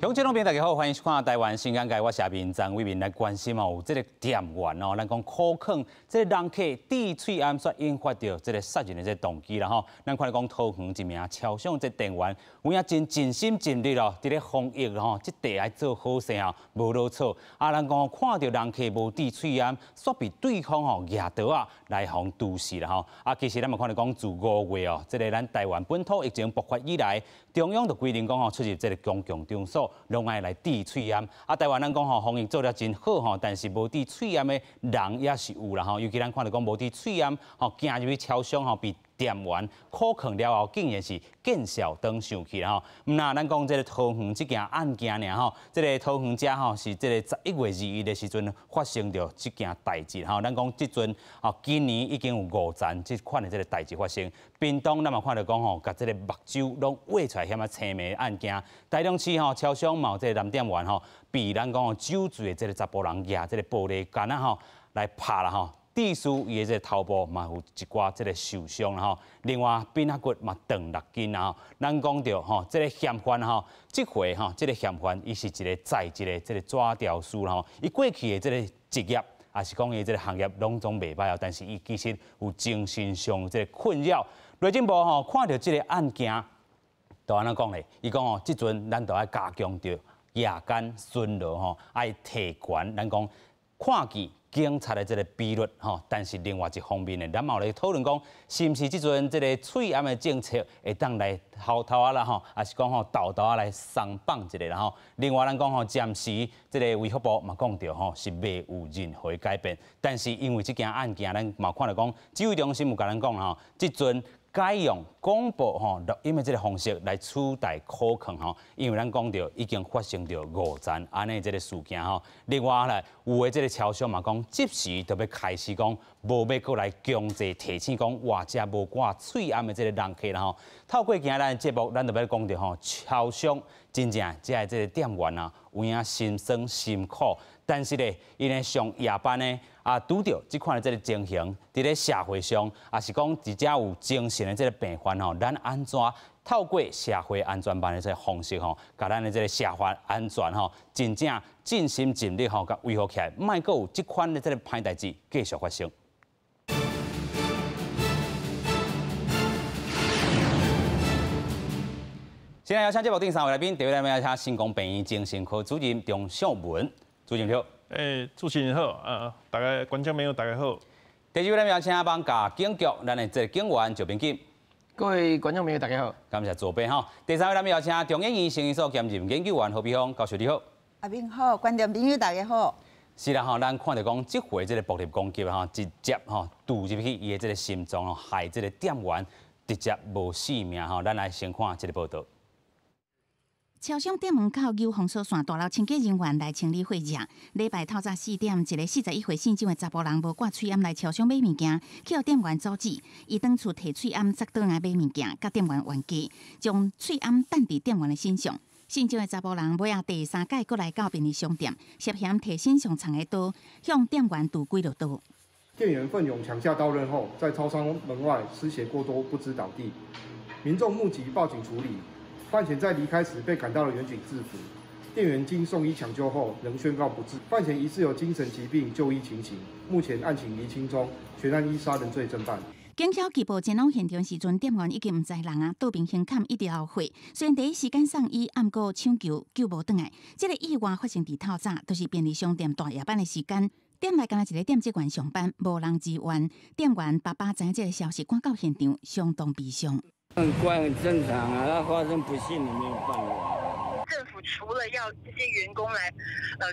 乡亲朋友大家好，歡迎收看《台灣新眼界》，我是阿明張偉民來關心哦，有這个店員哦，咱講苦勸這个人客戴喙罨，煞引發著這个殺人的這个動機啦吼。咱看著講桃園一名超商這店員，有影真盡心盡力哦，佇咧防疫吼，這塊愛做好勢哦，無落錯。啊，咱講看著人客無戴喙罨，煞被對方吼舉刀仔來予毒死啦吼。啊，其實咱嘛看著講自5月哦，這个咱台灣本土疫情爆發以來，中央就規定講吼，出入這个公共場所攏愛來戴喙罨。啊，台灣咱講吼防疫做得真好吼，但是無戴喙罨的人也是有啦吼。尤其咱看著講無戴喙罨吼，行入去超商吼，被店員苦勸了後，竟然是見笑轉生氣啦吼。毋但咱講這个桃園這件案件爾吼，這个桃園遮吼是這个11月21的時陣發生著這件代誌吼。咱講這陣吼，今年已經有五件這款的這个代誌發生。屏東咱嘛看著講吼，共這个目睭攏挖出來遐麼青暝的案件。台中市吼超商嘛有這个男店員吼，被咱講酒醉的這个查埔人舉這个玻璃樽仔吼來拍啦吼。致使伊的這个頭部嘛有一寡這个受傷啦吼，另外鬢仔骨嘛斷六筋啦吼。咱講著吼，這个嫌犯吼，這回吼，這个嫌犯伊是一个在職的這个紙雕師啦吼，伊過去的這个職業，也是講伊這个行業攏總袂䆀哦，但是伊其實有精神上這个困擾。內政部吼看著這个案件，就按怎講咧？伊講吼，這陣咱就愛加強著夜間巡邏吼，愛提懸，咱講看見警察的這个比率吼，但是另外一方面呢，咱嘛有咧討論講，是毋是這陣這个喙罨的政策會當來偷偷仔啦吼，抑是講吼沓沓仔來鬆綁一下啦吼。另外咱講吼，暫時這个衛福部嘛講著吼，是未有任何改變。但是因為這件案件，咱嘛看著講，指揮中心有共咱講吼，這陣改用廣播吼錄音的這个方式來取代苦勸吼，因為咱講著已經發生著五件按呢這个事件吼。另外咧，有的這个超商嘛講，即時就欲開始講，無欲閣來強制提醒講，外遮無掛喙罨的這个人客啦吼。透過今仔日節目，咱就欲講著吼，超商真正遮的這个店員啊，有影心酸辛苦，但是咧，𪜶咧上夜班呢，啊，拄著這款的這个情形，佇咧社會上，也是講佇遮有精神的這个病患吼，咱按怎透過社會安全網的這个方式吼，共咱的這个社會安全吼，真正盡心盡力吼，共維護起來，莫閣有這款的這个歹代誌繼續發生。現在邀請節目頂三位來賓，第一位來請新光病院精神科主任鍾秀文主任好。欸，主持人好，大家觀眾朋友大家好。第二位來請艋舺警局咱的這个警員趙秉錦。各位觀眾朋友大家好。感謝左邊吼。第三位來請中研院生醫所兼任研究員何美芳教授你好。阿明好，觀眾朋友大家好。是啦吼，咱看著講這回這个暴力攻擊吼，直接吼突入去伊的這个心臟吼，害這个店員直接無性命吼。咱來先看這个報導。超商店門口有封鎖線，大樓清潔人員來清理血跡。禮拜透早4點，一个41歲姓張的查埔人無掛喙罨來超商買物件，去予店員阻止。伊轉厝提喙罨，砸倒來買物件，佮店員冤家，將喙罨彈佇店員的身上。姓張的查埔人尾仔第三擺閣來到便利商店，涉嫌提身上藏的刀，向店員揬幾落刀。店員奮勇搶下刀刃後，在超商門外失血過多，不知倒地。民眾目擊報警處理。范閒在離開時被趕到了員警制服，店員經送醫搶救後仍宣告不治。范閒疑似有精神疾病就醫情形，目前案情釐清中，全案依殺人罪偵辦。警消拘捕前往現場時陣，店員已經毋知人啊，倒邊胸坎一直流血。雖然第一時間送醫，毋過搶救救無轉來。這个意外發生佇透早，就是便利商店大夜班的時間。店內敢若一个店職員上班，無人支援。店員爸爸知影這个消息，趕到現場，相當悲傷。很乖，很正常啊。那發生不幸，你沒有辦法。政府除了要這些員工來，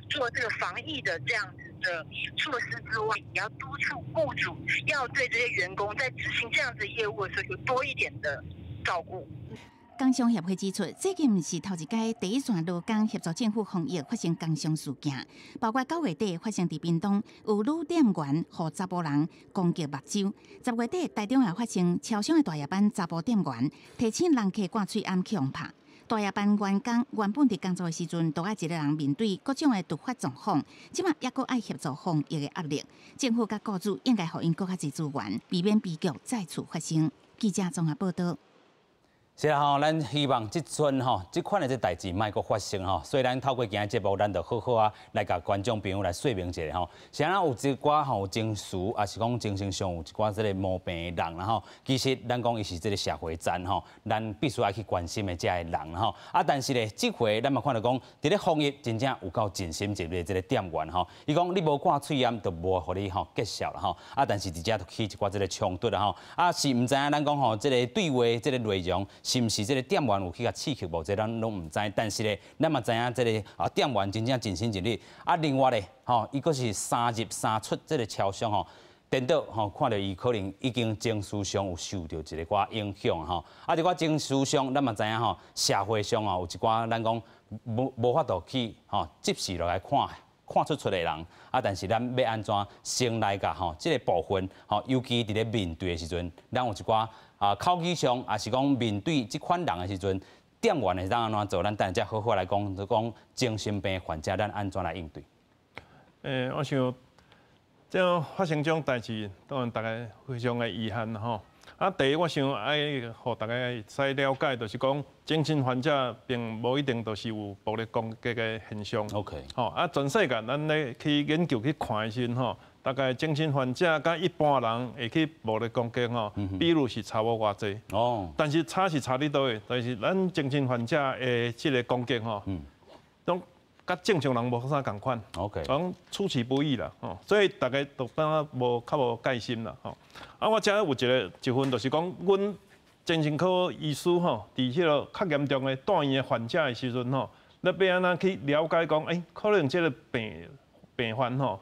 做這個防疫的這樣子的措施之外，也要督促僱主要對這些員工在執行這樣子業務的時候，有多一點的照顧。工商協會指出，這個毋是頭一擺第一線勞工協助政府防疫發生工傷事件，包括9月底發生佇屏東有女店員予查埔人攻擊目睭；10月底台中也發生超商的大夜班查埔店員提醒人客掛喙罨去予拍。大夜班員工原本佇工作的時陣，都愛一个人面對各種的突發狀況，這馬猶閣愛協助防疫的壓力。政府佮僱主應該予𪜶閣較濟資源，避免悲劇再次發生。記者綜合報導。是啦吼，咱希望這陣吼，這款的這代誌莫閣發生吼，所以咱透過今日節目，咱就好好啊來共觀眾朋友來說明一下吼。是按怎有一寡吼情緒，抑是講精神上有一寡這个毛病的人啦吼，其實咱講伊是這个社會層吼，咱必須愛去關心的這个人吼。啊，但是咧，這回咱嘛看著講，佇咧防疫真正有夠盡心盡力這个店員吼，伊講你無掛喙罨，就無予你吼介紹啦吼。啊，但是佇遮就起一寡這个衝突啦吼。啊，是毋知影咱講吼，這个對話這个內容，是毋是這个店員有去共刺激無？這咱攏毋知。但是咧，咱嘛知影這个啊店員真正盡心盡力。啊，另外咧，吼，伊閣是三入三出這个超商吼，顛倒吼，看著伊可能已經情緒上有受著一个寡影響吼。啊，這寡情緒上，咱嘛知影吼，社會上哦有一寡咱講無法度去吼接受落來看。看出出的人，啊，但是咱欲按怎先來共吼，這个部分吼，尤其佇咧面對的時陣，咱有一寡啊口語上，抑是講面對這款人的時陣，店員會當按怎做？咱等下才好好來講，就講精神病患者，咱按怎來應對？我想，這發生這種代誌，當然大家非常的遺憾吼。啊，第一，我想愛予大家會使了解，就是講精神患者並無一定就是有暴力攻擊的現象。 吼啊，全世界咱咧去研究去看的時陣吼，大概精神患者佮一般人會去暴力攻擊吼，比率是差無偌濟。但是差是差佇佗位，就是咱精神患者的這个攻擊吼，攏佮正常人無啥仝款。 講出其不意啦，吼，所以大家都感覺無較無戒心啦，吼。啊，我遮有一个一份，就是講，阮精神科醫師吼，佇彼个較嚴重的住院的患者的時陣吼，咱欲按怎去了解講，欸，可能這个病患吼，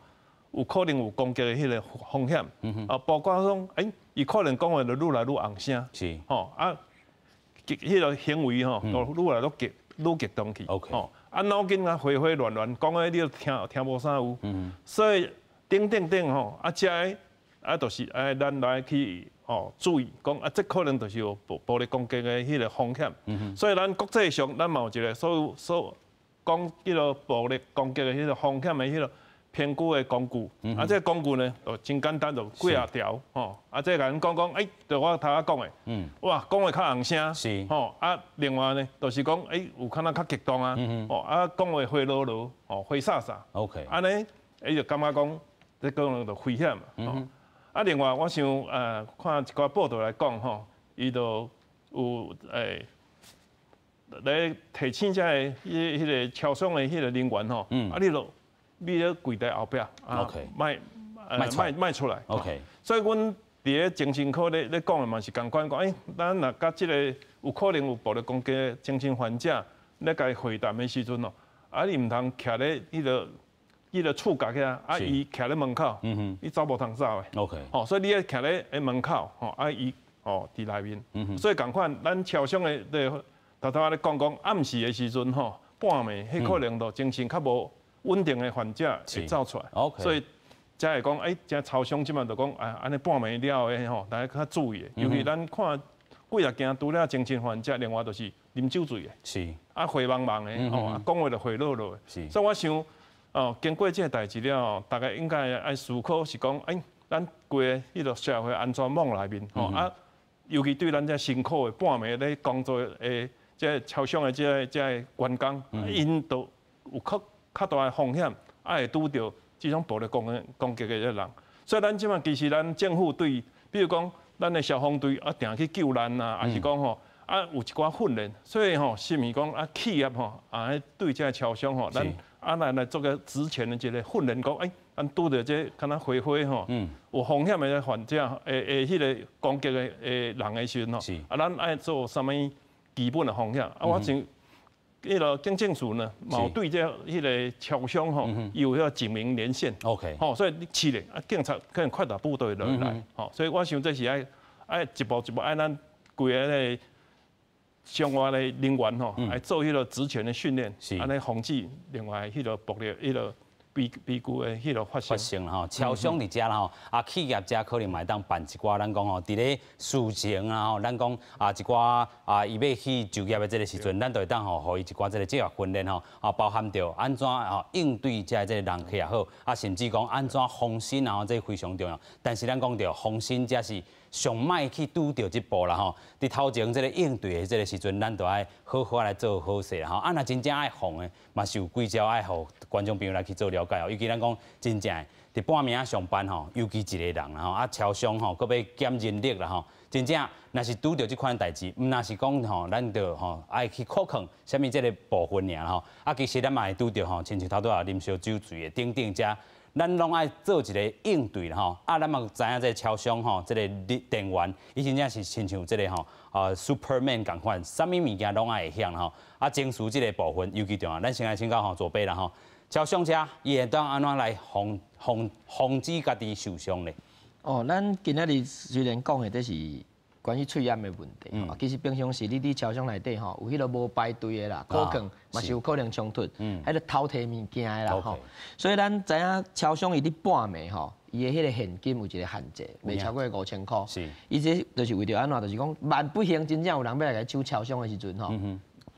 有可能有攻擊的彼个風險，啊，包括講，欸，伊可能講話就愈來愈尪聲，吼，啊，彼个行為吼，都愈來愈激，愈激動去， 吼，啊，腦筋啊花花亂亂，講的你都聽聽無啥有，所以等等等吼，啊，這个啊，就是愛咱來去吼注意，講啊，這可能就是有暴力攻擊的彼个風險。所以咱國際上，咱嘛有一个所所講彼个暴力攻擊的彼个風險的彼个評估的工具。啊，這个工具呢，就真簡單，就幾仔條吼。啊，這共咱講講，欸，就我頭仔講的，哇，講話較尪聲，吼，啊，另外呢，就是講，欸，有可能較激動啊，吼，啊，講話花囉囉，吼，花灑灑。按呢，伊就感覺講，這可能就危險嘛。啊，另外我想看一寡報道來講吼，伊就有來提醒這个彼個超商的彼個人員吼，啊，你就覕咧櫃台後壁，啊，莫莫莫出來。 所以阮佇咧精神科咧咧講的嘛是仝款講，欸，咱若佮這个有可能有暴力攻擊的精神患者咧共伊會談的時陣哦，啊，你毋通徛咧彼個厝角遐，啊，伊徛咧門口，伊走無通走的。 吼，所以你愛徛咧欸門口，吼，啊，伊吼佇內面。所以仝款，咱超商的咧頭頭仔咧講講暗時的時陣吼，半暝，彼可能就精神較無穩定的患者會走出來。 所以才會講，欸，這超商這擺就講，啊，按呢半暝了後的吼，大家較注意的。尤其咱看幾若間除了精神患者，另外就是啉酒醉的。啊，灰茫茫的，吼，啊，講話就花囉囉的。所以我想，哦，經過這个代誌了後，大家應該愛思考是講，欸，咱規个彼个社會安全網內面，吼啊，尤其對咱這辛苦的半暝咧工作的這超商的這這員工，𪜶都有較較大的風險，啊會拄著這種暴力攻擊的這人。所以咱這擺其實咱政府對，比如講咱的消防隊啊，定去救難啊，抑是講吼啊有一寡訓練，所以吼，是毋是講啊企業吼啊對這超商吼，咱啊來做個職前的一個訓練，講欸，咱拄著這敢若花花吼，有風險的患者，會彼个攻擊的人的時陣吼，啊，咱愛做啥物基本的風險？啊，我想，彼个警政署呢，嘛有對這彼个超商吼，有彼个警民連線。 吼，所以你試咧，啊，警察可能擴大部隊落來，吼，所以我想這是愛愛一步一步愛咱規个咧相關的人員吼，來做彼个職前的訓練，按呢防止另外彼个暴力彼个。悲悲剧的彼落发生。发生吼，超商伫遮啦吼，啊，企业遮可能嘛会当办一寡，咱讲吼，伫咧事前啊吼，咱讲啊一寡啊，伊欲去就业的这个时阵，咱就会当吼，予伊一寡这个职业训练吼，啊，包含著按怎吼应对遮这个人客也好，啊，甚至讲按怎防身啊，这非常重要。但是咱讲著防身，才是上莫去拄著这步啦吼。伫头前这个应对的这个时阵，咱就爱好好来做好势啦吼。啊，若真正爱防的，嘛是有几招爱予观众朋友来去做了解哦。尤其咱讲真正的，伫半暝仔上班吼，尤其一个人啦吼，啊，超商吼，阁欲减人力啦吼。真正若是拄著这款代志，毋若是讲吼，咱著吼爱去考劝啥物这个部分尔吼。啊，其实咱嘛会拄著吼，亲像头拄仔啉烧酒醉的等等遮。咱拢爱做一个应对啦吼，啊，咱嘛知影这个超商吼，这个店员，伊真正是亲像这个吼，啊，Superman 仝款，啥物物件拢爱会晓吼。啊，情绪这个部分尤其重要。咱先来请教吼左贝啦吼，超商遮伊会当按怎来防防防止家己受伤咧？哦，咱今仔日虽然讲的这是关于喙罨的问题，其实平常时你伫超商内底吼，有彼个无排队的啦，可能嘛是有可能冲突，彼个偷提物件的啦吼。所以咱知影超商伊伫半暝吼，伊的彼个现金有一个限制，袂超过5000箍。伊这就是为著按怎，就是讲万不幸真正有人欲来共抢超商的时阵吼，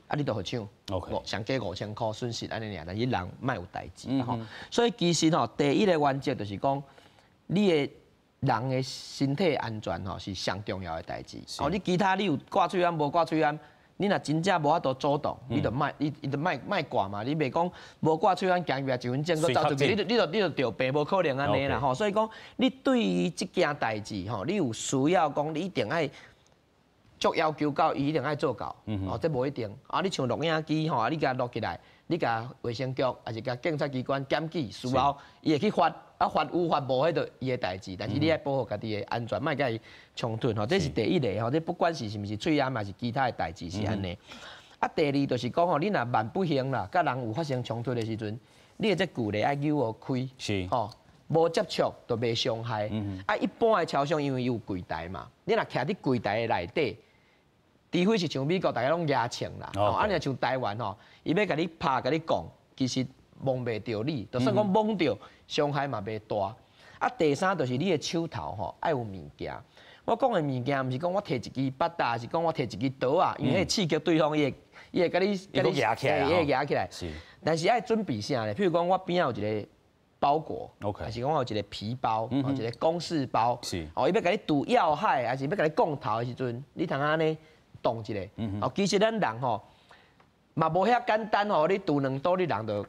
啊，你就予抢，上加5000箍损失按呢尔，但是人莫有代志吼。所以其实吼，第一个原则就是讲，你的人的身体安全吼是上重要的代志。哦，你其他你有挂喙罨无挂喙罨，你若真正无法度阻挡，你就莫你你就莫莫挂嘛。你袂讲无挂喙罨行入来一分钟阁走出去，你就著病，无可能按呢啦吼。所以讲，你对于这件代志吼，你有需要讲，你一定爱足要求到伊一定爱做到。哦，这无一定。啊，你像录影机吼，你共录起来，你共卫生局抑是共警察机关检举，事后伊会去罚。啊，罚有罚无，彼就伊的代志，但是你爱保护家己的安全，莫共伊冲突吼，这是第一个吼。这不管是是毋是喙罨，抑是其他的代志是按呢。啊，第二就是讲吼，你若万不幸啦，佮人有发生冲突的时阵，你的这距离爱扭予开，吼，无接触就袂伤害。啊，一般的超商因为伊有柜台嘛，你若徛伫柜台的内底，除非是像美国大家拢举枪啦，吼，啊，若像台湾吼，伊欲共你拍、共你摃，其实摸袂著你，就算讲摸著，伤害嘛袂大。啊，第三就是你的手头吼爱有物件。我讲的物件，毋是讲我提一支笔仔，是讲我提一支刀仔，因为彼刺激对方，伊会伊会共你共你举起来，伊会举起来。但是爱准备啥咧？譬如讲，我边仔有一个包裹，抑是讲我有一个皮包，一个公事包。哦，伊欲共你拄要害，抑是欲共你摃头的时阵，你通按呢挡一下。哦，其实咱人吼嘛无遐简单吼，你拄两刀，你人就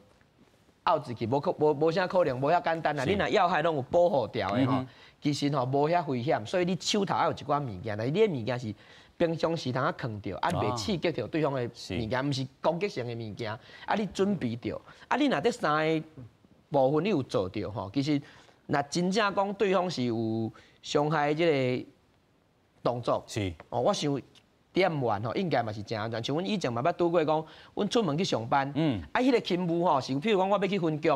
拗入去，无可无无啥可能，无遐简单啦。你若要害拢有保护牢的吼，其实吼无遐危险。所以你手头爱有一寡物件，但是你的物件是平常时通啊囥著，啊袂刺激著对方的物件，毋是攻击性的物件。啊，你准备著，啊，你若这三个部分你有做著吼，其实若真正讲对方是有伤害这个动作，哦，我想店员吼应该嘛是诚安全。像阮以前嘛捌拄过讲，阮出门去上班，啊，彼个勤务吼是，譬如讲我欲去分局，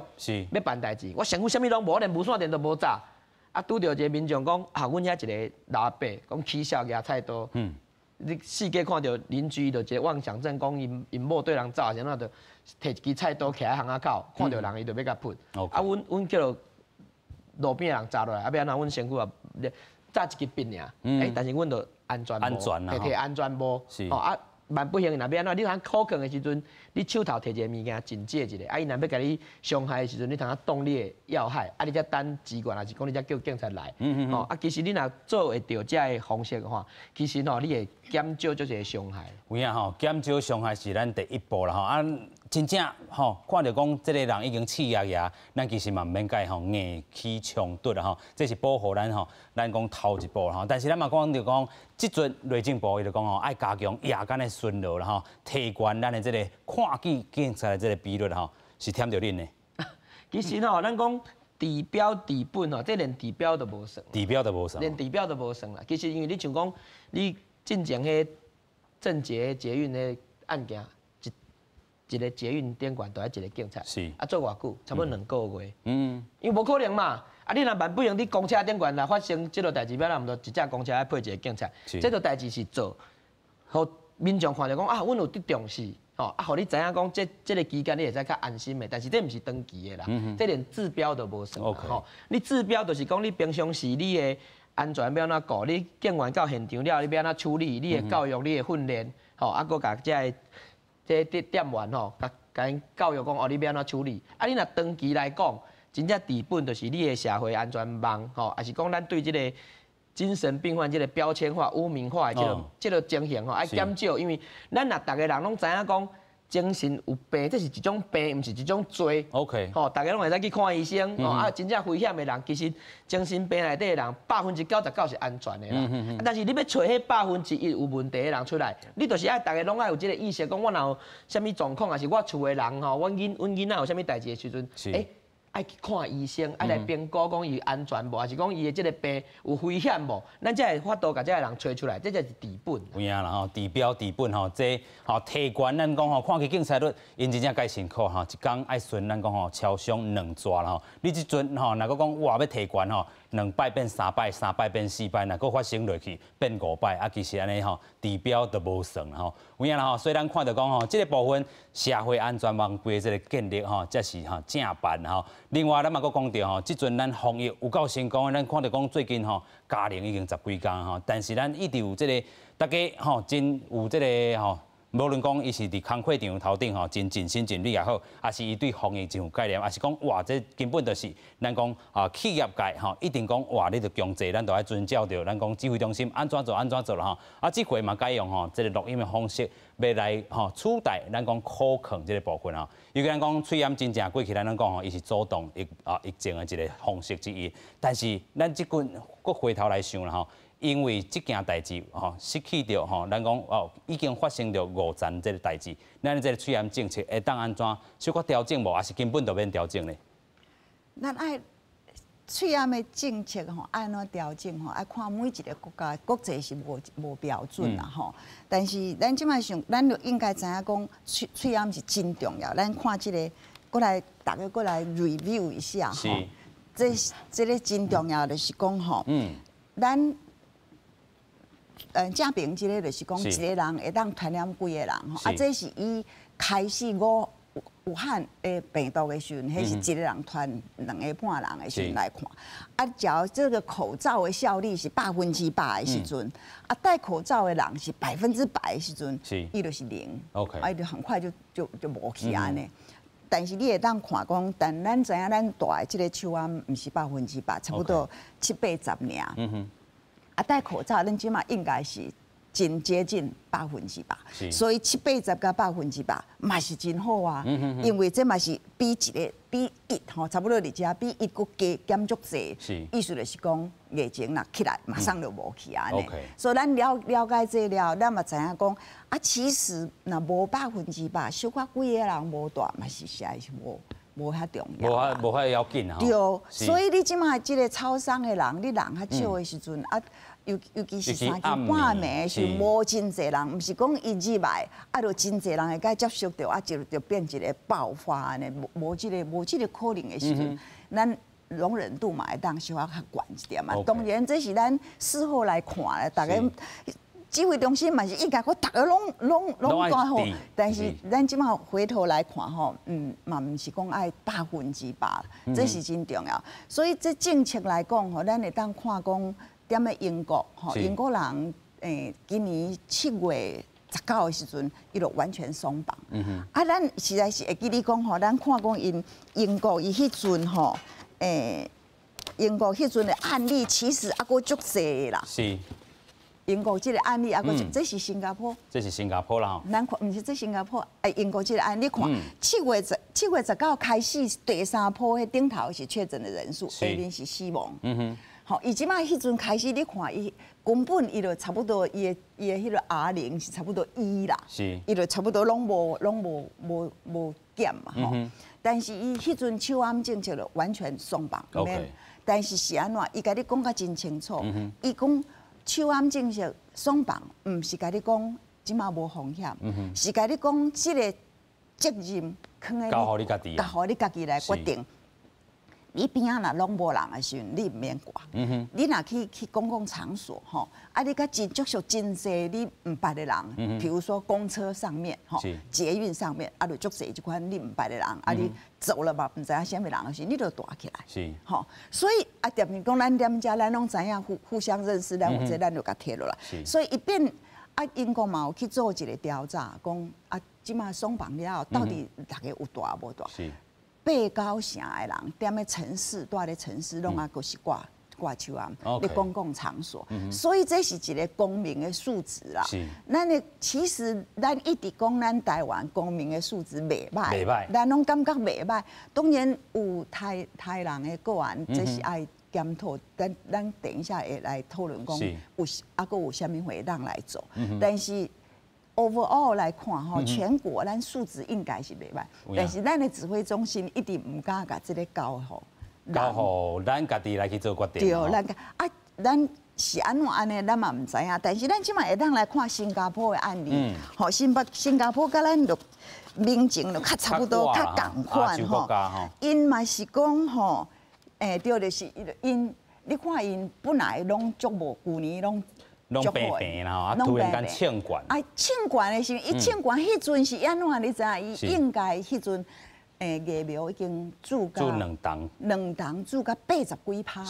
欲办代志，我身躯啥物拢无，连无线电都无扎，啊，拄著一个民众讲，啊，阮遐一个老阿伯讲起痟举菜刀，你四界看著邻居就一个妄想症，讲𪜶𪜶某对人走，啥怎就提一支菜刀徛佇巷仔口，看著人伊就欲共噗。啊，阮叫做路边的人扎落来，啊，欲按怎？阮身躯也扎一支笔尔，欸，但是阮就安全帽，提提安全帽，吼啊，万不幸若欲按怎？你通苦困的时阵，你手头提一个物件警戒一下，啊，伊若欲共你伤害的时阵，你通挡你的要害，啊，你才等支援，抑是讲你才叫警察来，吼啊，其实你若做会著这个方式的话，其实吼你会减少足济伤害。有影吼，减少伤害是咱第一步啦吼啊。真正吼，看著讲这个人已经刺牙牙，咱其实嘛毋免共伊吼硬起冲突啦吼，这是保护咱吼，咱讲头一步啦吼。但是咱嘛讲著讲，这阵内政部伊就讲吼，爱加强夜间的巡逻啦吼，提悬咱的这个看见警察的这个比率吼，是忝著恁的。其实吼，咱讲治标治本吼，这连治标都无算。治标都无算。连治标都无算啦。其实因为你像讲，你进前彼郑捷捷运的案件。一个捷运顶悬都爱一个警察，啊做偌久？差不多2个月。因为无可能嘛。啊，你若万不幸伫公车顶悬若发生这个代志，欲按怎毋就一只公车爱配一个警察？这个代志是做，予民众看著讲啊，阮有伫重视，吼啊，予你知影講，這個期間你會使較安心的，但是這毋是長期的啦，這連治標都無算吼。你治標就是講你平常時你的安全欲按怎顧，你警員到現場了，你欲按怎處理，你的教育、你的訓練，吼啊，閣共這个這店員吼，共𪜶教育講哦，你欲按怎處理。啊，你若長期來講，真正治本就是你的社會安全網，吼，抑是講咱對這个精神病患這个標籤化、污名化的這个情形吼，愛減少，因為咱若逐个人攏知影講精神有病，這是一種病，毋是一種罪。 吼，逐家攏會使去看醫生。吼啊，真正危險的人，其實精神病內底的人，99%是安全的啦。但是你欲揣彼1%有問題的人出來，你就是愛逐家攏愛有這个意識，講我若有啥物狀況，抑是我厝的人吼，阮囡仔有啥物代誌的時陣，欸，愛去看醫生，愛來評估講伊安全無，抑是講伊的這个病有危險無？咱才會法度共這个人揣出來，這才是治本。有影啦吼，治標治本吼，這吼提懸咱講吼，看起警察率，𪜶真正蓋辛苦吼，一工愛巡咱講吼超商兩逝啦吼。你這陣吼，若閣講哇欲提懸吼，兩擺變三擺，三擺變四擺，若閣發生落去變五擺，啊，其實按呢吼，治標就無算吼。有影啦吼，所以咱看著講吼，這个部分社會安全網規這个建立吼，才是吼正辦吼。另外，咱嘛閣講著吼，這陣咱防疫有夠成功，咱看著講最近吼，加零已經十幾工吼，但是咱一直有這个大家吼真有這个吼。無論講伊是佇工課場頭頂吼，真盡心盡力也好，抑是伊對防疫真有概念，抑是講哇，這根本就是咱講啊，企業界吼，一定講哇，你著強制，咱著愛遵照著咱講指揮中心按怎做按怎做啦吼。啊，這回嘛改用吼這个錄音的方式，欲來吼取代咱講口囥這个部分吼。尤其咱講喙罨真正過去咱攏講吼，伊是阻擋疫情的一个方式之一。但是咱這陣閣回頭來想啦吼。因為這件代誌吼，失去著吼，咱講哦，已經發生著誤讚這个代誌，咱這个喙罨政策會當按怎小可調整無，抑是根本就免調整呢？咱愛喙罨的政策吼，按怎調整吼？愛看每一个國家，國際是無標準啦吼。但是咱這擺想，咱就應該知影講，喙罨是真重要。咱看這个，過來大家過來 review 一下吼。這个真重要，就是講吼，咱。正爿這个就是講一个人會當傳染幾個人吼，啊，這是伊開始武漢的病毒的時陣，彼是一個人傳兩个半人的時陣來看，啊，假如這个口罩的效力是100%的時陣，啊，戴口罩的人是100%的時陣，伊就是零啊，伊就很快就無去按呢。但是你會當看講，但咱知影咱戴的這个手罨毋是100%，差不多七八十爾。啊，戴口罩，咱這馬應該是真接近百分之百，所以七八十佮百分之百嘛是真好啊。因為這嘛是比一个比一吼，差不多佇遮比一閣加減足濟。意思就是講，疫情若起來，馬上就無去按呢。所以咱了解這了，咱嘛知影講，啊，其實若無百分之百，小可幾个人無戴嘛是實在是無遐重要，無遐要緊啊。對，所以你這馬這个超商的人，你人較少的時陣啊，尤其是三更半暝的時陣，無真濟人，毋是講伊入來，啊，就真濟人會共接觸著，啊，就變一个爆發按呢，無這个可能的時陣，咱容忍度嘛會當小可較懸一點嘛。當然這是咱事後來看的，逐家指揮中心嘛是應該閣逐家攏戴好，但是咱這馬回頭來看吼，嘛毋是講愛百分之百，這是真重要。所以這政策來講吼，咱會當看講，踮咧英國吼，英國人今年7月19的時陣，伊就完全鬆綁。啊，咱實在是會記你講吼，咱看講𪜶英國伊彼陣吼，英國彼陣的案例其實猶閣足濟啦。英國這个案例，猶閣這是新加坡。這是新加坡啦。咱看，毋是這新加坡，哎，英國這个案例，你看，7月19開始第三波，彼頂頭是確診的人數，下面是死亡。吼，伊這馬彼陣開始，你看伊根本伊就差不多，伊的彼个 R 零是差不多一啦。伊就差不多攏無減嘛吼。但是伊彼陣手罨政策就完全鬆綁。但是是按怎？伊共你講甲真清楚。伊講手罨政策鬆綁，毋是共你講這馬無風險，是共你講這个責任囥佇交予你家己，交予你家己來決定。你邊仔若攏無人的時陣，你毋免掛。你若去公共場所吼，啊，你佮真接觸真濟你毋捌的人，比如說公車上面吼，捷運上面啊，就足濟這款你毋捌的人，啊，你走了嘛，毋知影啥物人的時，你就戴起來。吼，所以啊，踮是講咱踮遮，咱攏知影互相認識，咱有這咱就共提落來。所以伊變啊，英國嘛有去做一個調查，講啊，這馬鬆綁了後，到底大家有戴無戴？八九成的人踮咧城市，蹛咧城市，攏猶閣是掛手罨，咧公共場所，所以這是一個公民的素質啦。咱的其實咱一直講咱台灣公民的素質袂䆀，袂䆀，咱攏感覺袂䆀。當然有刣刣人的個案，這是愛檢討。咱等一下會來討論講有猶閣有啥物會當來做，但是 overall 來看吼，全國咱素質應該是袂䆀，但是咱的指揮中心一直毋敢共這个交予交予咱家己來去做決定。對，咱啊，咱是按怎按呢？咱嘛毋知影。但是咱這馬會當來看新加坡的案例，吼，新加坡佮咱就民情就較差不多，較仝款吼。𪜶嘛是講吼，對，就是𪜶，你看𪜶本來攏足無，舊年攏。攏平平啦吼，啊突然間衝懸。啊，衝懸的時陣，伊衝懸彼陣是按怎？你知影？伊應該彼陣，疫苗已經注到注兩筒，兩筒注到80幾趴。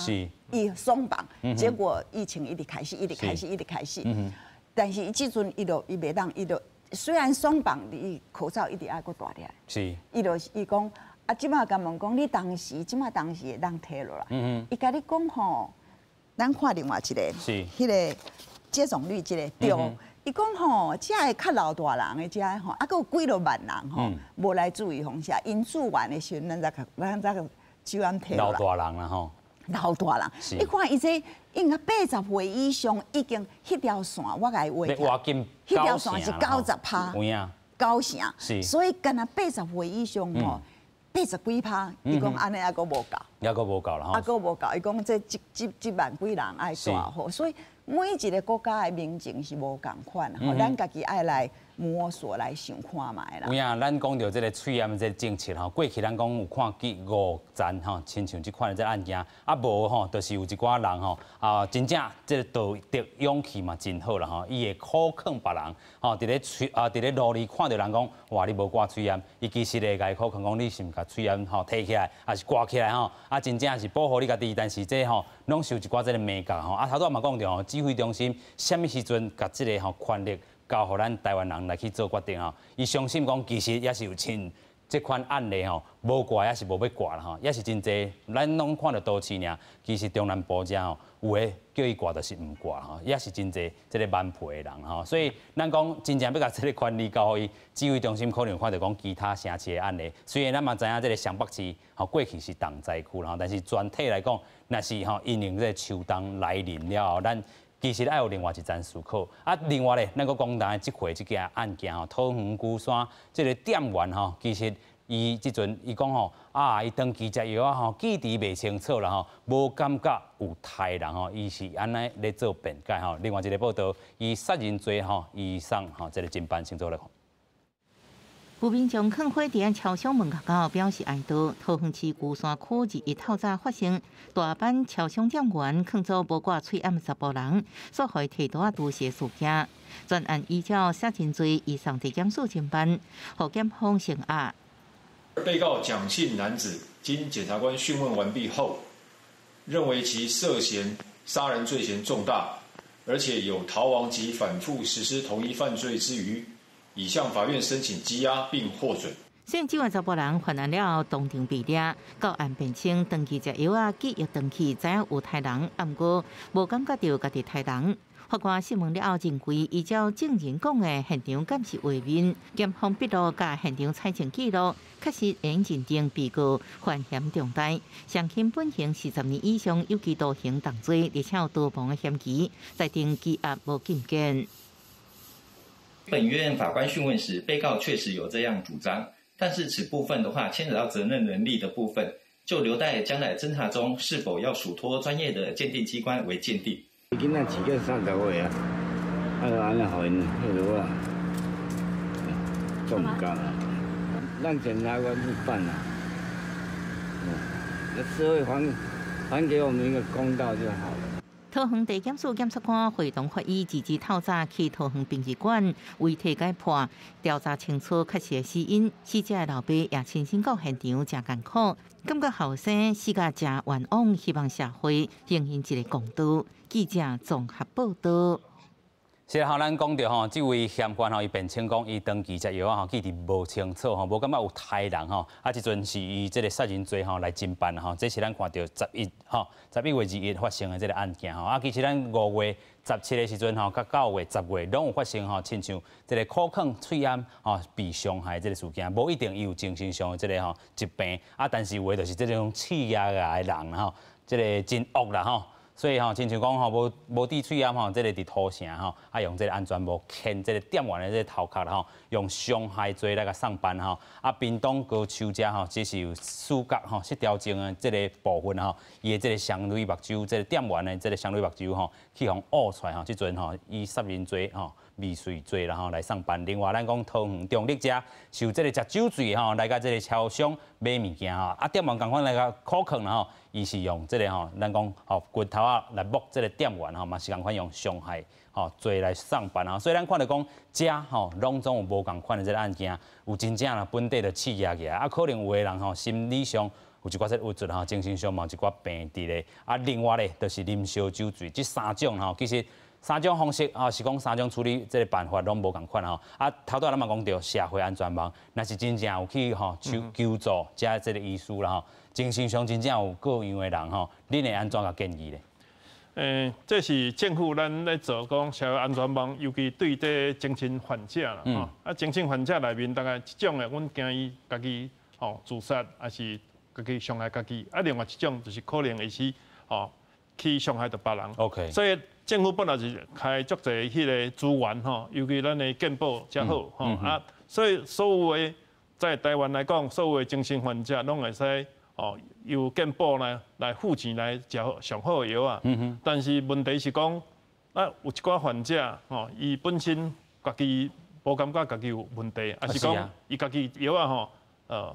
伊鬆綁，結果疫情一直開始，一直開始，一直開始。但是伊這陣伊就伊袂當，伊就雖然鬆綁，伊口罩一直愛閣戴起來。伊就伊講啊，這馬共問講，你當時這馬當時會當提落來。伊共你講吼。咱看另外一個，彼个接種率這個對，伊講吼，遮个較老大人的遮吼，啊，閣有幾落萬人吼，無來注預防射，𪜶注完的時陣，咱才手罨提落來。老大人啦吼。老大人，你看伊這應該80歲以上已經彼條線，我共伊畫起來，彼條線是90趴，九成，所以干焦80歲以上吼。80幾趴，伊講按呢猶閣無夠，猶閣無夠啦，猶閣無夠，伊講這萬幾人愛戴吼，所以每一个國家的民情是無仝款，吼，咱家己愛來摸索來想看覓啦。有影，咱講著這个喙罨這个政策吼，過去咱講有看見五層吼，親像這款的這案件，啊無吼，就是有一寡人吼，啊真正這个道德勇氣嘛真好啦吼，伊會苦勸別人吼，佇咧喙啊，佇咧路裡看著人講，哇，你無掛喙罨，伊其實會共伊苦勸講，你是毋共喙罨吼提起來，抑是掛起來吼，啊真正是保護你家己，但是這吼攏是有一寡這个眉角吼，啊頭拄仔嘛講著吼，指揮中心啥物時陣共這个吼權力交予咱台灣人來去做決定吼，伊相信講其實也是有真這款案例吼，無掛也是無欲掛啦吼，也是真濟，咱攏看著都市爾，其實中南部遮吼有的叫伊掛就是毋掛吼，也是真濟這个頑皮的人吼，所以咱講真正欲共這个權力交予伊指揮中心，可能有看著講其他城市的案例，雖然咱嘛知影這个雙北市吼過去是重災區啦，但是全體來講，若是吼因應這个秋冬來臨了後，咱其實愛有另外一層思考。啊，另外咧，咱閣講當這回這件案件吼，桃園龜山這个店員吼，其實伊這陣伊講吼，啊，伊長期食藥仔吼，記憶袂清楚啦吼，無感覺有刣人吼，伊是按呢咧做辯解吼。另外一个報道，伊殺人罪吼，伊送吼這个偵辦先做來看。有民眾囥火佇超商門口表示哀悼。桃園市龜山區二一透早發生大班超商店員囥做無掛喙罨查埔人，煞予伊提刀仔毒殺事件。全案依照殺人罪移送地檢署偵辦，予檢方聲押。被告蔣姓男子經檢察官訊問完畢後，認為其涉嫌殺人罪嫌重大，而且有逃亡及反覆實施同一犯罪之虞。已向法院申請羈押並獲准。雖然這位查埔人犯案了後當場被掠，到案辯稱長期食藥仔，記憶斷去，知影有刣人，毋過無感覺著家己刣人。法官審問了後，認為依照證人講的現場監視畫面、檢方筆錄佮現場採證記錄，確實會認定被告犯嫌重大，相信本刑40年以上有期徒刑重罪，而且有逃亡的嫌疑，裁定羈押無禁見。本院法官訊問時，被告確實有這樣主張，但是此部分的話，牽扯到責任能力的部分，就留待將來偵查中是否要屬託專業的鑑定機關為鑑定。囡仔飼到30歲啊，啊，按呢予𪜶彼落啊，做毋甘啊，咱檢察官去辦啊，那社會還給我們一個公道就好了。桃園地檢署檢察官會同法醫直接透早去桃園殯儀館遺體解剖，調查清楚確實的死因。死者的老爸也親身到現場，誠艱苦，感覺後生死甲誠冤枉，希望社會還𪜶一個公道。記者綜合報道。是啊，咱講著吼，這位嫌犯吼，伊辯稱講，伊長期食藥仔吼，記佇無清楚吼，無感覺有刣人吼，啊，這陣是以這個殺人罪吼來偵辦吼，這是咱看著11吼，11月21發生的這個案件吼，啊，其實咱5月17的時陣吼，佮9月10月攏有發生吼，親像這個口囥喙罨吼被傷害這個事件，無一定伊有精神上的這個吼疾病，啊，但是有的就是這種刺牙牙的人吼，這個真惡啦吼。所以吼，親像講吼，無滴喙罨吼，這個佇土城吼，啊用這個安全帽牽這個店員的這個頭殼吼，用傷害罪來共送辦吼。啊，屏東高丘遮吼，這是有視覺吼失調症的這個部分吼，伊的這個雙淚目睭，這個店員的這個雙淚目睭吼，去予挖出來吼，這陣吼以殺人罪吼、未遂罪啦吼來送辦。另外，咱講桃園中壢遮受這個食酒醉吼來共這個超商買物件吼，啊店員仝款來共苦勸啦吼，伊是用這個吼，咱講吼拳頭仔來摸這個店員吼，嘛是仝款用傷害吼罪來送辦啊。所以咱看著講，遮吼攏總有無仝款的這個案件，有真正啦本底就刺壓起來，啊可能有的人吼心理上有一寡這鬱卒吼，精神上嘛有一寡病佇咧。啊，另外咧就是啉燒酒醉，這三種吼，其實三種方式啊，是講三種處理這個辦法攏無仝款吼。啊，頭拄仔咱嘛講著社會安全網，若是真正有去吼求助遮這個醫師啦吼，精神上真正有各樣的人吼，恁會按怎共建議咧？這是政府咱咧做講社會安全網，尤其對這精神患者啦，吼啊，精神患者內面大概一種的，阮驚伊家己吼自殺，抑是家己傷害家己，啊，另外一種就是可能會是吼去傷害著別人。 所以政府本來是開足濟彼個資源吼，尤其咱的健保遮好吼啊，所以所有的在台灣來講，所有的精神患者攏會使哦由健保來付錢來食上好的藥仔。但是問題是講，啊有一寡患者吼，伊本身家己無感覺家己有問題，抑是講伊家己藥仔吼，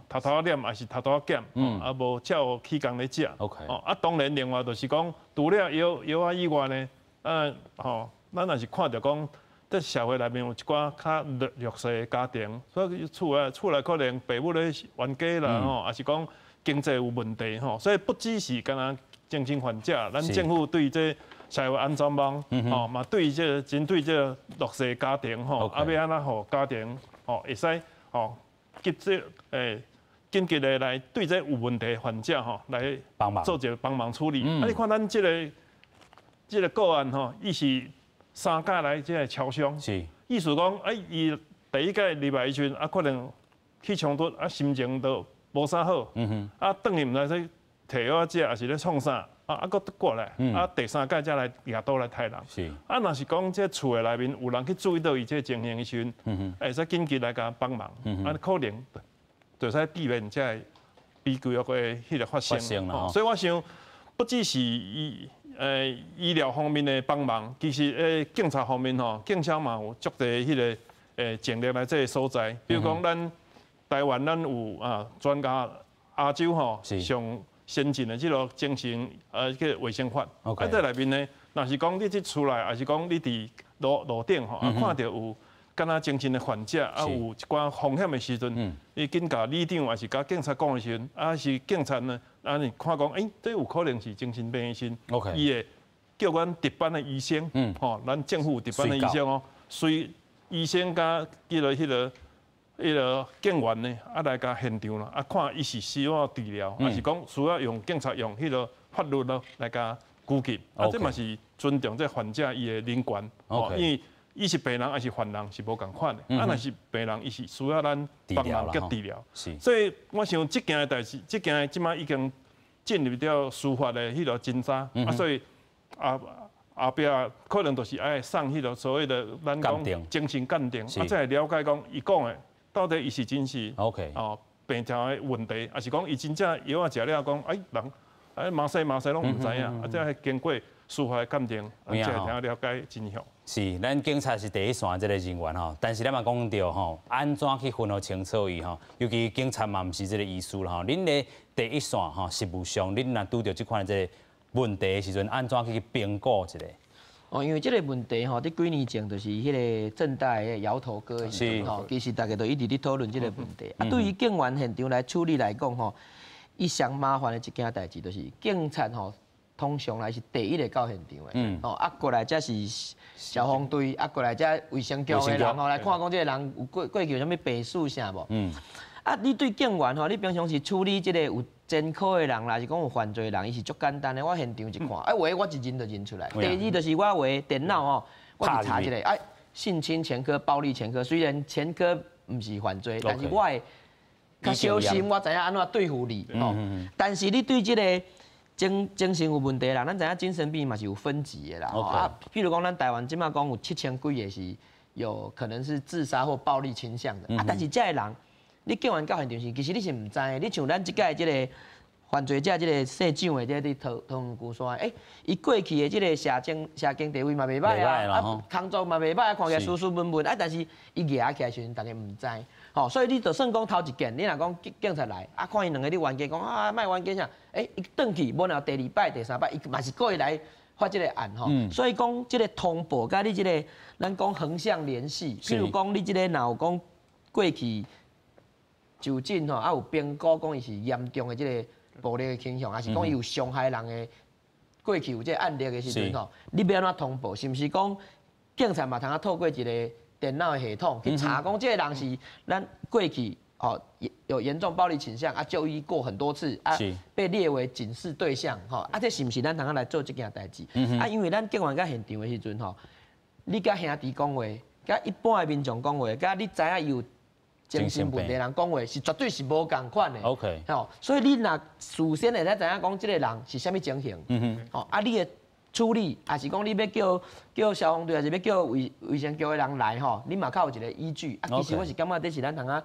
偷偷仔啉，抑是偷偷仔減，啊無照起工咧食。哦，啊當然另外就是講，除了藥仔以外呢，啊吼，咱若是看著講，佇社會內面有一寡較弱勢的家庭，所以厝內可能爸母咧冤家啦吼，抑是講經濟有問題吼，所以不只是干焦精神患者，咱政府對這社會安全網吼，嘛對這個針對這個弱勢家庭吼，啊欲按怎予家庭吼會使吼急這緊急的來對這有問題的患者吼來做一個幫忙處理。啊，你看咱這個個案吼，伊是三擺來這個超商，意思講，啊，伊第一擺入來的時陣，啊，可能起衝突，啊，心情都無啥好，啊，轉去毋知說提藥仔食，抑是咧創啥，啊，閣過來，啊，第三擺才來舉刀來刣人。啊，若是講這厝的內面有人去注意到伊這個情形的時陣，會使緊急來共幫忙，啊，可能就使避免這個悲劇的彼個發生。所以我想，不只是醫療方面的幫忙，其實警察方面吼，警察嘛有足濟彼個警力來這個所在。比如講，咱台灣咱有啊，全亞洲吼上先進的這個精神叫衛生法。啊，這內面呢，若是講你佇厝內，抑是講你佇路頂吼，啊看著有敢若精神的患者，啊有一寡風險的時陣，你緊共里長抑是共警察講的時陣，啊是警察呢，啊你看講，欸，這有可能是精神病的時陣，伊會叫阮值班的醫生，吼，咱政府有值班的醫生哦，隨醫生佮叫做彼個警員呢，啊來共現場啦，啊看伊是需要治療，抑是講需要用警察用彼個法律咯來共拘禁，啊這嘛是尊重這患者伊的人權，哦，因為伊是病人抑是犯人是無仝款的，啊若是病人伊是需要咱幫忙佮治療，所以我想這件的代誌，這件這擺已經進入著司法的彼個偵查，啊所以後壁可能就是愛送彼個所謂的咱講精神鑑定，啊才會了解講伊講的到底伊是真是哦病症的問題，抑是講伊真正藥仔食了講，哎人哎麻西麻西攏毋知影，啊這係經過司法鑑定，才會通了解真相。是，咱警察是第一線這个人員吼，但是咱嘛講著吼，按怎去分予清楚伊吼？尤其警察嘛毋是這个醫師啦吼，恁咧第一線吼，實務上恁若拄著這款這个問題的時陣，按怎去評估一下？哦，因為這个問題吼，佇幾年前就是彼个政大的搖頭哥的時陣吼，其實大家都一直咧討論這个問題。啊，對於警員現場來處理來講吼，伊上麻煩的一件代誌就是警察吼，通常來是第一个到現場的，哦，啊，過來才是消防隊，啊，過來才衛生局的人吼來看講這个人有過過去有啥物病史啥無？啊，你對警員吼，你平常時處理這个有前科的人啦，是講有犯罪的人，伊是足簡單的。我現場一看，啊，話我一認就認出來。第二就是我話電腦吼，我去查一下，啊，性侵前科、暴力前科，雖然前科毋是犯罪，但是我會較小心，我知影按怎對付你吼。但是你對這个精神有問題啦，咱知影精神病嘛是有分級的啦。啊，譬如講咱台灣這馬講有7000幾个是有可能是自殺或暴力傾向的，啊，但是這个人，你警員到現場時，其實你是毋知的。你像咱這屆這个犯罪者，這个姓蔣的，這个佇桃園龜山，欸，伊過去的這个社經地位嘛袂䆀啊，啊，工作嘛袂䆀啊，看起來斯斯文文，啊，但是伊蜈起來時陣，大家毋知。吼，所以你就算講頭一件，你若講警察來，啊，看伊兩个咧冤家，講啊，莫冤家啥，欸，伊轉去，無然後第二擺、第三擺，伊嘛是閣會來發這个案吼。所以講這个通報，佮你這个，咱講橫向聯繫，譬如講你這个若有講過去就診吼，啊有評估講伊是嚴重的這个暴力的傾向，還是講伊有傷害人的過去有這个案例的時陣吼，你欲按怎通報？是毋是講警察嘛通啊透過一個電腦的系統去查，講這个人是咱過去吼有嚴重暴力傾向啊，就醫過很多次啊，被列為警示對象吼，啊，這是毋是咱通啊來做這件代誌？啊，因為咱警員到現場的時陣吼，你佮兄弟講話，佮一般的民眾講話，佮你知影伊有精神問題人講話是絕對是無仝款的。 吼，所以你若事先會使知影講這个人是啥物情形，吼，啊，你的處理，抑是講你欲叫消防隊，抑是欲叫衛生局的人來吼，你嘛較有一个依據。啊，其實我是感覺這是咱通啊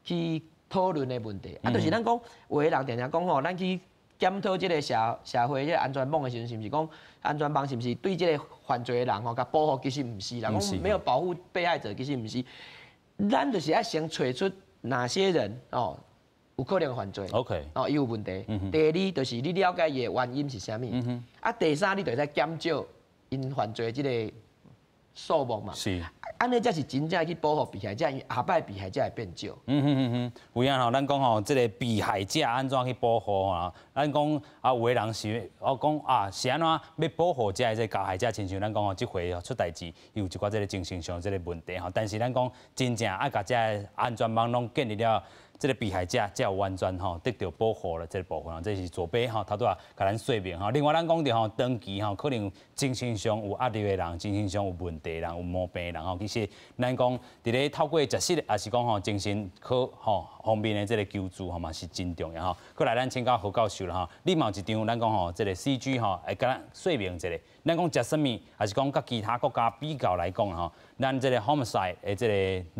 去討論的問題。啊，就是咱講有的人定定講吼，咱去檢討這个社會這个安全網的時陣，是毋是講安全網是毋是對這个犯罪的人吼，共保護？其實毋是啦，講沒有保護被害者，其實毋是。咱就是愛先揣出哪些人哦有可能犯罪哦，伊有問題。第二就是你了解伊的原因是啥物。啊，第三你就會使減少𪜶犯罪的這个數目嘛。按呢才是真正去保護被害者，因為下擺被害者會變少。有影吼，咱講吼，這个被害者按怎去保護啊？咱講啊，有的人是我講啊，是按怎欲保護這个加害者，親像咱講吼，這回出代誌，有一寡這个精神上這个問題吼。但是咱講真正愛共這个安全網攏建立了。這个被害者才有完全吼得著保護了這个部分，這是左邊吼頭拄仔共咱說明吼。另外，咱講著吼，長期吼可能精神上有壓力的人，精神上有問題的人，有毛病的人吼，其實咱講佇咧透過食食，抑是講吼精神科吼方面的這个求助吼嘛是真重要吼。閣來，咱請教何教授啦吼，你嘛有一張咱講吼這个 CG 吼，會共咱說明一下，咱講食啥物，抑是講佮其他國家比較來講吼，咱這个 homicide 的這个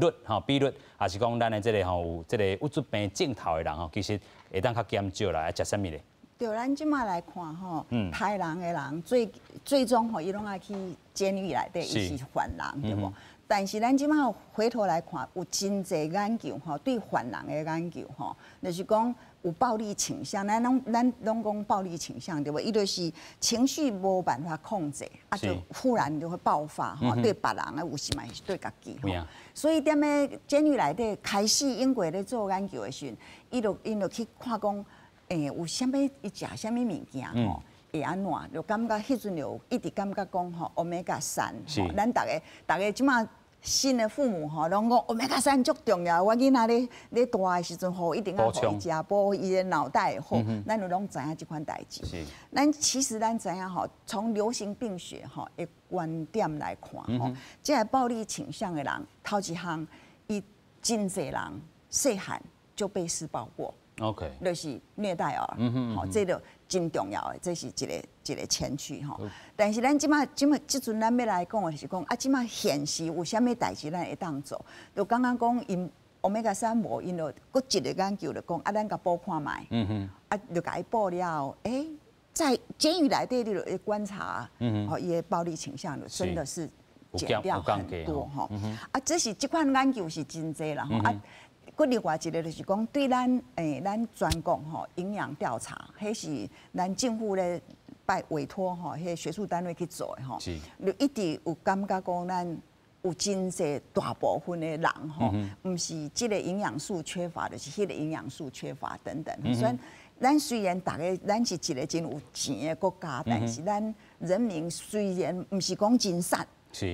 率吼比率，抑是講咱的這个吼有這个鬱卒病症頭的人吼，其實會當較減少啦，愛食啥物咧？對，咱這馬來看吼，刣人的人最終吼，伊攏愛去監獄內底，伊是犯人對無？但是咱這馬回頭來看，有真濟研究吼，對犯人的研究吼，就是講有暴力傾向，咱攏講暴力傾向對無？伊就是情緒無辦法控制，啊，就忽然就會爆發吼，對別人啊，有時嘛是對家己吼。所以踮咧監獄內底開始英國咧做研究的時陣，𪜶就去看講，有啥物伊食啥物物件吼，會按怎？就感覺彼陣就一直感覺講吼，歐米伽三，咱逐个逐个這馬新的父母吼，攏講歐米伽三足重要。我囡仔咧咧大的時陣吼，一定愛予伊食補伊的腦袋會好。咱就攏知影這款代誌。咱其實咱知影吼，從流行病學吼的觀點來看吼，這个暴力傾向的人，頭一項，伊真濟人細漢就被施暴過。 就是虐待兒，吼，這個真重要的，這是一個一個前驅吼。但是咱這馬這馬這陣咱欲來講的是講，啊，這馬現時有啥物代誌咱會當做？就剛剛講𪜶歐米伽三無，𪜶就閣一個研究就講，啊，咱共補看覓，啊，就共伊補了後，欸，在监狱内底，你就观察，吼，伊的暴力倾向真的是减掉很多吼。啊，这是这款研究是真济啦吼。啊，阁另外一个就是讲，对咱全国吼营养调查，彼是咱政府咧拜委托吼，彼学术单位去做的吼。就一直有感觉讲咱有真济大部分的人吼，毋是这个营养素缺乏，就是彼个营养素缺乏等等。所以咱虽然逐个咱是一个真有钱的国家，但是咱人民虽然毋是讲真瘦，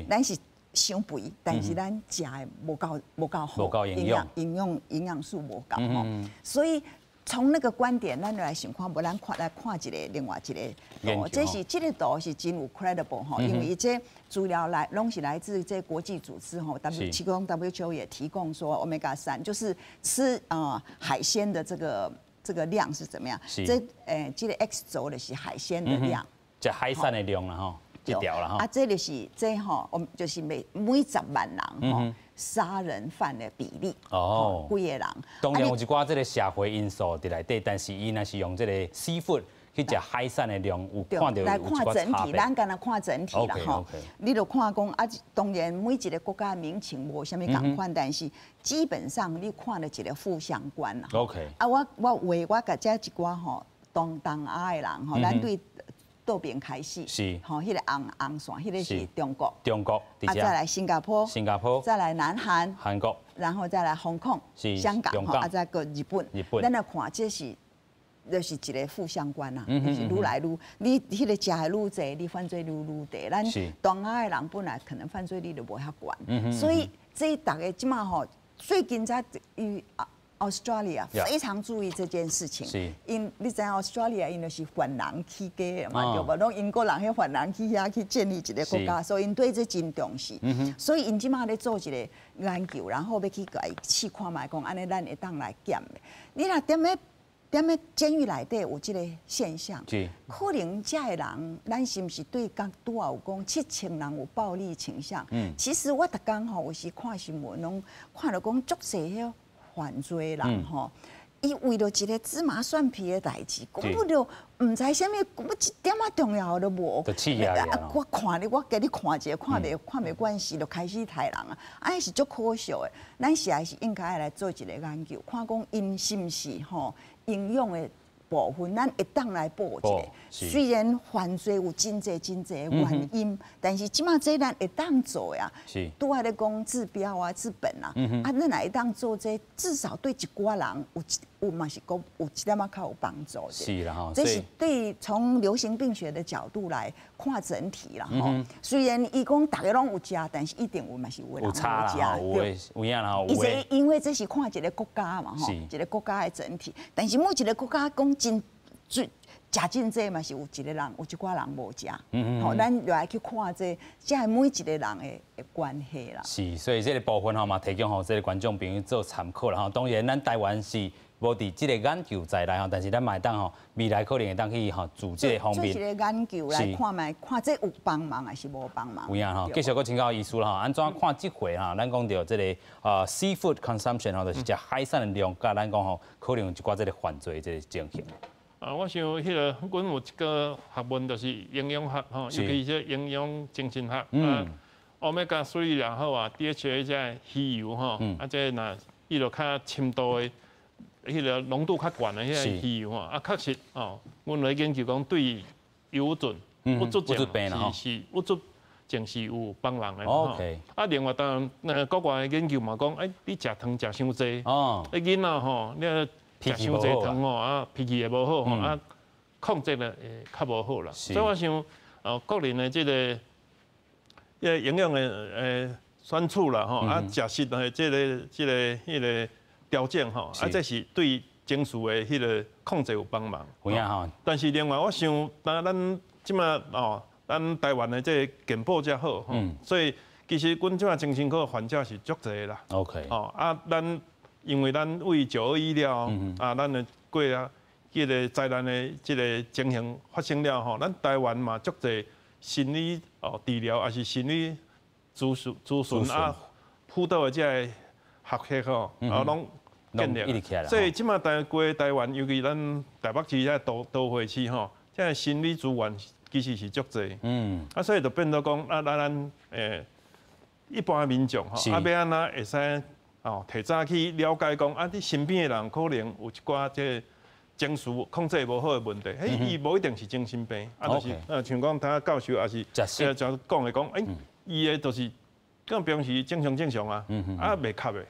咱是伤肥，但是咱食的无够好，营养素无够吼。所以从那个观点，咱就来想看，无咱看来看一个另外一个图，这是这个图是真有 credible 吼，因为伊这资料来拢是来自这国际组织吼，W 其中 WHO 也提供说，Omega 3就是吃啊海鲜的这个量是怎么样？这个 X 轴的是海鲜的量，这海产的量啦吼，这条啦吼。啊，这就是这吼，我们就是每10万人吼杀人犯的比例哦，几个人。当然有一寡这个社会因素伫内底，但是伊若是用这个 seafood 去食海产的量，有看著来看整体，咱干焦看整体啦吼。你就看讲啊，当然每一个国家的民情无啥物仝款，但是基本上你看著一个负相关啦。 啊，我画我共这一寡吼东东亚的人吼，咱对倒边开始，吼，彼个红红线，彼个是中国，中国，啊，再来新加坡，新加坡，再来南韩，韩国，然后再来香港，香港，啊，再阁日本，日本，咱来看这是，就是一个负相关啊，就是愈来愈，你彼个食的愈济，你犯罪率愈低。咱东亚的人本来可能犯罪率就无遐悬，所以这逐家这马吼，最近才伊 Australia 非常注意这件事情，𪜶你知影 Australia 𪜶就是番人起家的嘛，对无？拢英国人彼番人去遐去建立一个国家，所以𪜶对这真重视。所以𪜶这马咧做一个研究，然后欲去共伊试看觅，讲按呢咱会当来减的。你若踮咧监狱内底有这个现象，可能遮的人，咱是毋是对刚拄仔有讲7000人有暴力倾向？其实我逐工吼有时看新闻，拢看著讲足济彼犯罪人吼，伊为著一个芝麻蒜皮的代志，根本就毋知啥物，根本一点仔重要都无。我看你，我共你看一下，看袂惯势，就开始刣人啊！按呢是足可惜的。咱实在是应该来做一个研究，看讲𪜶是毋是吼营养的部分，咱会当来补一下。虽然犯罪有真济真济原因，但是这马这咱会当做呀。拄仔咧讲治标啊、治本啊，啊，咱若会当做这，至少对一寡人有有嘛是讲有一点仔较有帮助的。是啦吼，这是对从流行病学的角度来看整体啦吼。虽然伊讲逐家拢有食，但是一定有嘛是有人无食。有的有影啦吼。伊这因为这是看一个国家嘛吼，一个国家的整体，但是每一个国家讲真最。食真济嘛是有一个人，有一寡人无食，吼，咱就来去看这，这每一个人的关系啦。是，所以这个部分吼嘛，提供予这个观众朋友做参考啦吼。当然，咱台湾是无伫这个研究在内吼，但是咱嘛会当吼，未来可能会当去吼做这个方面。做一个研究来看觅，看这有帮忙还是无帮忙？有影吼，继续阁请教医师啦吼，按怎看这回哈？咱讲著这个seafood consumption 吼，就是食海产的量，佮咱讲吼，可能有一寡这个犯罪这个情形。啊，我想彼个，阮有一个学问就是营养学吼，尤其是营养精神学。Omega 3 也好啊，DHA 这鱼油吼，啊这若伊就较深度的，彼个浓度较悬的彼个鱼油吼，啊确实哦，阮来研究讲对忧郁症、郁郁症是郁郁症是有帮忙的吼。啊，另外当然，那国外的研究嘛讲，欸，你食糖食伤济，欸囡仔吼，你食伤济糖吼，啊脾气会无好吼，啊控制咧会较无好啦。所以我想，哦，个人的这个，营养的选取啦吼，啊食食的这个彼个调整吼，啊这是对情绪的彼个控制有帮忙。有影吼。但是另外我想，当咱这马哦，咱台湾的这个健保遮好，所以其实阮这马精神科患者是足济啦。 哦啊，咱因为咱为9·21了，啊，咱的过啊，这个灾难的这个情形发生了吼，咱台湾嘛足济心理哦治疗，抑是心理咨询啊辅导的这个学系吼，啊拢建立。所以这马台规台湾，尤其咱台北市遮都会区吼，這个心理资源其实是足濟。啊，所以就變做講啊，咱一般民眾吼，啊，欲按怎會使哦提早去了解講，啊，你身邊的人可能有一寡這个情緒控制無好的問題，彼伊無一定是精神病，啊，就是像講頭教授也是，就講的講，伊的就是，講平時正常正常啊，啊袂合的，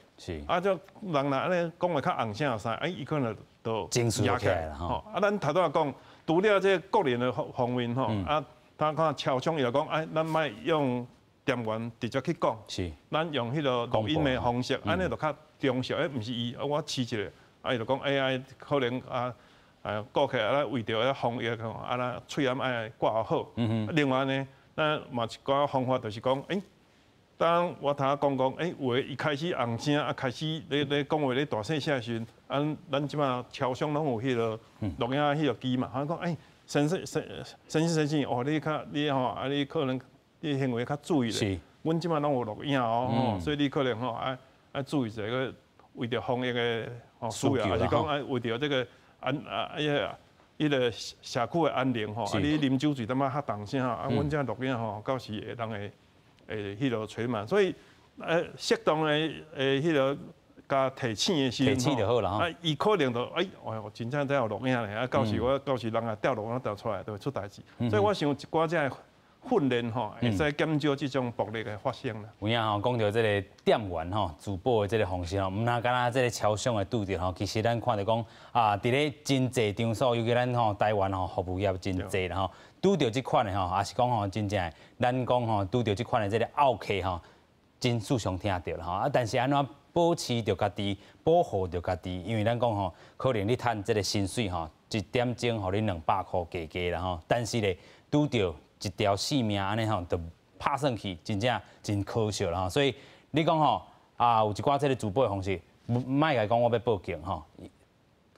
啊，這人若按呢講話較尪聲啥，伊可能就情緒起來啦吼。啊，咱頭拄仔講，除了這個國人的方面吼，啊，他看超商伊就講，哎，咱莫用店員直接去講，咱用彼个錄音的方式，按呢就較忠實。毋是伊，我試一下，啊，伊就講，哎，可能啊，顧客啊，為著防疫吼，啊，咱喙罨愛掛好。另外呢，咱嘛一寡方法就是講，當我頭仔講講，有的伊開始尪聲，啊，開始咧講話咧大細聲的時陣，啊，咱這擺超商攏有彼个錄音彼个機嘛，他講，先生先先生先生，哦，你較你吼，啊，你可能你行為較注意咧。阮這擺攏有錄影哦，所以你可能吼愛愛注意一下，為著防疫的需要，還是講愛為著這個安啊，彼個社區的安寧吼，啊，你啉酒醉淡薄較重聲吼，啊，阮這錄影吼，到時會人會會彼個揣嘛，所以適當的彼個共提醒的時陣就好啦。啊，伊可能就哎，哦，真正這有錄影咧，啊，到時我到時人也調錄影調出來，就會出代誌。所以我想一寡這个訓練吼，會使減少這種暴力的發生啦。有影吼，講著這个店員吼自保的這个方式吼，毋但干焦這个超商會拄著吼，其實咱看著講啊，佇咧真濟場所，尤其咱吼台灣吼服務業真濟啦吼，拄著這款的吼，也是講吼真正，咱講吼拄著這款的這个漚客吼，真時常聽著啦吼。啊，但是按怎保持著家己，保護著家己，因為咱講吼，可能你趁這个薪水吼，一點鐘予你200箍加加啦吼，但是咧拄著一條性命按呢吼，就拍算去，真正真可惜啦吼。所以你講吼啊，有一寡這个自保的方式，莫共伊講我欲報警吼，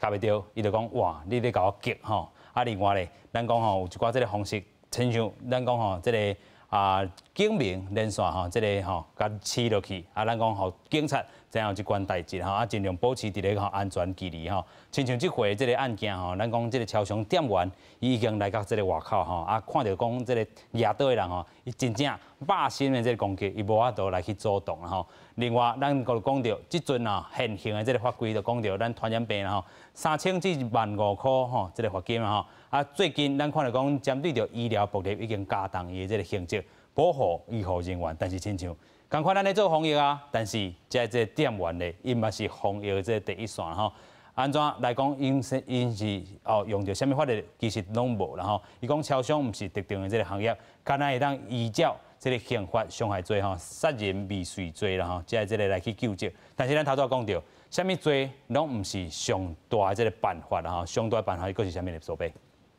共袂著，伊就講哇，你咧共我激吼。啊，另外咧，咱講吼有一寡這个方式，親像咱講吼這个啊警民連線吼，這个吼共飼落去，啊，咱講予警察知影有這款代誌吼，啊，盡量保持佇咧吼安全距離吼。親像這回這个案件吼，咱講這个超商店員伊已經來到這个外口吼，啊，看著講這个舉刀的人吼，伊真正肉身的這个攻擊，伊無法度來去阻擋吼。另外，咱閣講著，這陣啊現行的這个法規就講著，咱傳染病吼，3000至15000箍吼，這个罰金吼。啊，最近咱看著講，針對著醫療暴力已經加重伊的這个刑責，保護醫護人員，但是親像仝款咱咧做防疫啊，但是這個店員咧，伊嘛是防疫的這个第一線吼。按怎來講，𪜶是哦用著啥物法律，其實攏無啦吼。伊講超商毋是特定的這个行業，敢若會當依照這个刑法傷害罪吼、殺人未遂罪啦吼，這個來去究責。但是咱頭拄仔講著，啥物罪攏毋是上大的這个辦法啦吼，上大的辦法閣是啥物咧？所謂？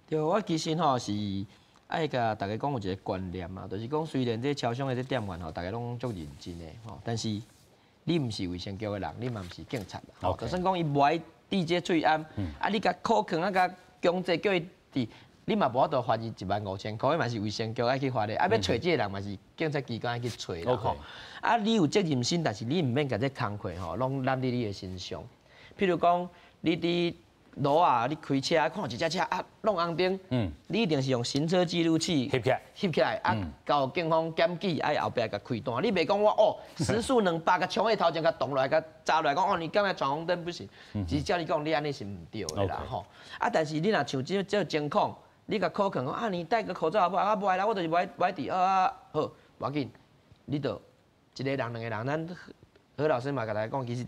對，我其實吼是愛共大家講有一個觀念啊，就是講雖然這超商的這店員吼，大家攏足認真的吼，但是你毋是衛生局的人，你嘛毋是警察，吼，就算講伊無愛戴這喙罨，啊，你共苦勸啊，共強制叫伊戴，你嘛無法度罰伊15000箍，彼嘛是衛生局愛去罰的，啊，欲揣這个人嘛是警察機關愛去揣啦吼。啊，你有責任心，但是你毋免共這工課吼，攏攬佇你的身上。譬如講，你佇路啊，你開車看一隻車啊，弄紅燈，你一定是用行車記錄器翕起來，翕起來啊，交警方檢舉，啊後壁共開單。你袂講我哦，時速200共衝去頭前共擋落來，共砸落來，講哦，你敢會闖紅燈不行。其實照你講，你按呢是毋對的啦吼。啊，但是你若像這這情況，你共苦勸講啊，你戴個口罩好不好？啊，無愛啦，我就是無愛無愛戴啊，好，無要緊，你就一個人兩個人，咱何老師嘛共大家講，其實。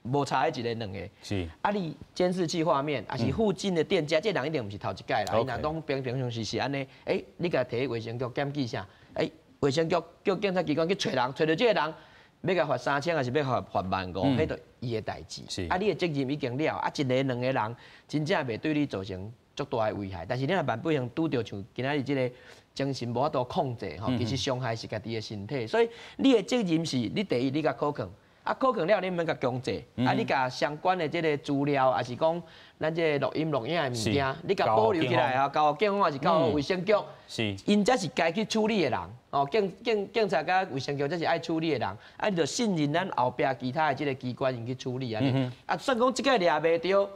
無差彼一个兩个，是啊，你監視器畫面，抑是附近的店家，這人一定毋是頭一擺啦，伊若攏平平常時是按呢，欸，你共提去衛生局檢舉啥？欸，衛生局叫警察機關去揣人，揣著這個人，欲共罰3000，抑是欲罰15000，彼就伊的代誌。啊，你的責任已經了，啊，一个兩个人真正袂對你造成足大的危害，但是你若萬不幸拄著像今仔日這个精神無法度控制吼，其實傷害是家己的身體，所以你的責任是你第一，你共苦勸。啊，苦勸了，你毋免共強制，啊，你共相關的這个資料，抑是講咱這个錄音錄影的物件，你共保留起來啊，交警方抑是交衛生局，𪜶才是該去處理的人，哦，警察佮衛生局才是愛處理的人，啊，你就信任咱後壁其他的這个機關𪜶去處理按呢，啊，算講這个掠袂著，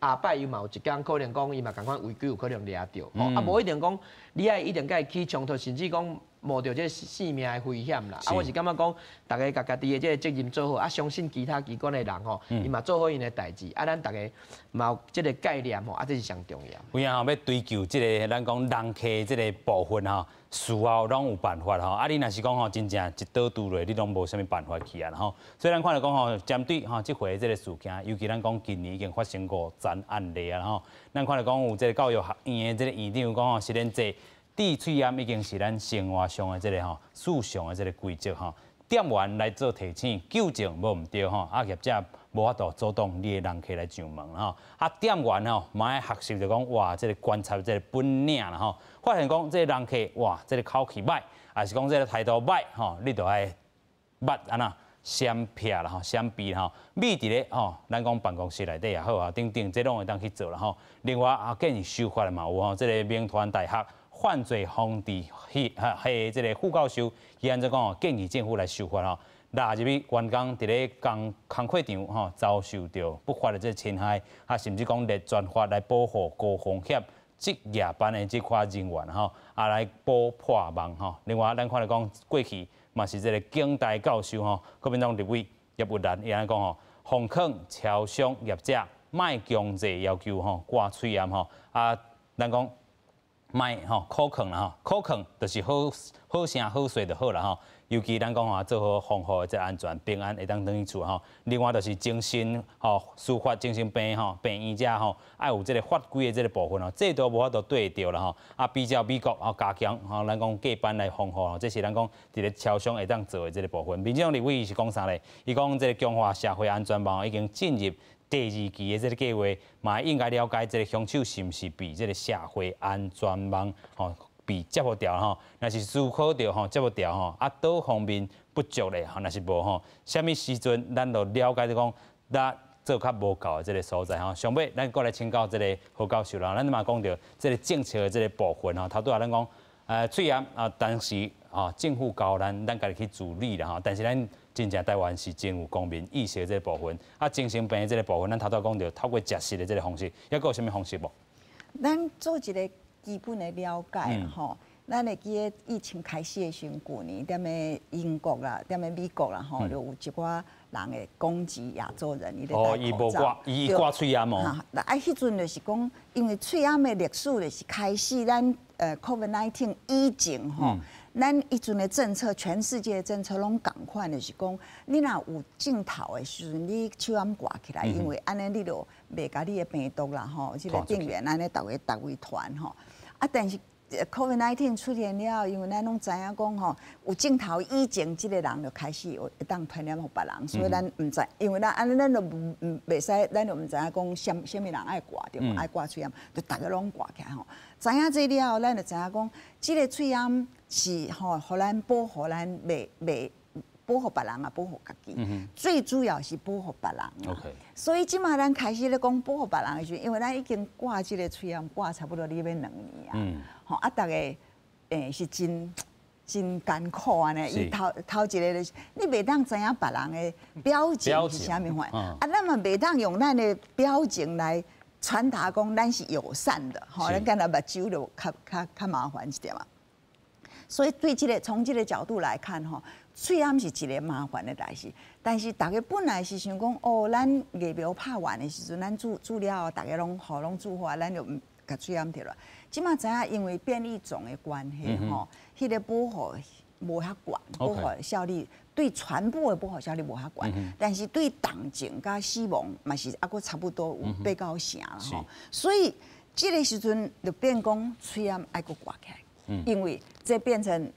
下摆伊嘛有一工可能講伊嘛仝款違規有可能掠著，吼，啊無一定講你愛一定共伊起衝突，甚至講冒著這個性命的危險啦。啊，我是感覺講，逐家共家己的這個責任做好，啊，相信其他機關的人吼，伊嘛做好𪜶的代誌，啊，咱逐家嘛有這個概念吼，啊，這是上重要。有影吼，欲追究這個咱講人客這個部分吼，事後攏有辦法吼。啊，你若是講吼，真正一刀拄落，你攏無啥物辦法去啊吼。所以咱看著講吼，針對吼這回這個事件，尤其咱講今年已經發生五宗案例啊吼。咱看著講有這個教育學院的這個院長講吼，實連這滴喙罨已經是咱生活上的這個吼，日常的這個規則吼。店員來做提醒，糾正無毋對吼，啊業者無法度阻擋你的人客來上門吼。啊店員吼嘛愛學習著講哇，這個觀察這個本領啦吼。發現講這個人客哇，這個口氣歹，抑是講這個態度歹吼，你著愛捌按怎閃避啦吼，閃避吼，秘佇咧吼，咱講辦公室內底也好啊，等等，這攏會當去做啦吼。另外啊，建議修法的嘛有吼，這個銘傳大學犯罪防治系系這個副教授，伊按怎講哦，建議政府來修法吼，納入去員工佇咧工工課場吼遭受著不法的這個侵害，啊，甚至講立專法來保護高風險職業班的這款人員吼，啊來補破網吼。另外，咱看著講過去嘛是這個警大教授吼，國民黨立委葉毓蘭伊按呢講吼，奉勸超商業者莫強制要求吼掛喙罨吼，啊，咱講莫吼苦勸啦吼，苦勸就是好好聲好勢就好啦吼。尤其咱講吼，做好防護的這安全平安會當轉去厝吼。另外就是精神吼，司法精神病吼，病院遮吼，愛有這個法規的這個部分吼，制度無法度對著啦吼。啊，比照美國吼加強吼，咱講隔班來防護吼，這是咱講佇咧超商會當做的這個部分。民進黨立委是講啥咧？伊講這個強化社會安全網已經進入第二期的這個計劃，嘛應該了解這個兇手是毋是被這個社會安全網吼被接獲掉吼，若是思考著吼接獲掉吼，啊，佗方面不足咧吼，若是無吼，啥物時陣咱就了解著講，咱做較無夠的這個所在吼。上尾咱閣來請教這個何教授啦，咱嘛講著這個政策的這個部分吼，頭拄仔咱講，喙罨啊，當時吼政府教咱，咱家己去處理啦吼，但是咱真正台灣是真有公民意識的這個部分，啊，精神病的這個部分，咱頭拄仔講著透過食食的這個方式，猶閣有啥物方式無？咱做一個基本的了解吼，咱會記得疫情開始的時陣，舊年踮咧英國啦，踮咧美國啦吼，就有一寡人會攻擊亞洲人，伊咧戴口罩，伊掛喙罨哦。啊，彼陣就是講，因為喙罨的歷史就是開始咱COVID-19 以前吼，咱彼陣的政策，全世界的政策攏仝款，就是講，你若有症頭的時陣，你喙罨掛起來，因為按呢你就袂共你的病毒啦吼，這個病原按呢逐个逐位傳吼。啊，但是 COVID-19 出現了，因為咱攏知影講吼，有症頭以前，這個人就開始有會當傳染予別人，所以咱毋知，因為咱按呢咱就毋袂使，咱就毋知影講啥啥物人愛掛對無？愛掛喙罨，就逐家攏掛起來吼。知影這了後，咱就知影講，這個喙罨是吼，予咱保護咱袂袂保護別人啊，保護家己。最主要是保護別人。所以這馬咱開始咧講保護別人的時陣，因為咱已經掛這個喙罨掛差不多咧欲兩年啊。吼啊，逐家是真真艱苦按呢。伊頭頭一個就是你袂當知影別人的表情是啥物款，啊，咱嘛袂當用咱的表情來傳達講咱是友善的，吼，咱敢若目睭就較較較麻煩一點嘛。所以對這個從這個角度來看，吼，喙罨是一個麻煩的代誌。但是逐家本來是想講，哦，咱疫苗拍完的時陣，咱注注了後，逐家攏吼攏注好，咱就毋共喙罨脫落。這馬知影，因為變異種的關係，吼，彼個保護無遐懸，保護效力對傳播的保護效力無遐懸，但是對重症佮死亡嘛是猶閣差不多有八九成啦吼。所以這個時陣就變講喙罨愛閣掛起來，因為這變成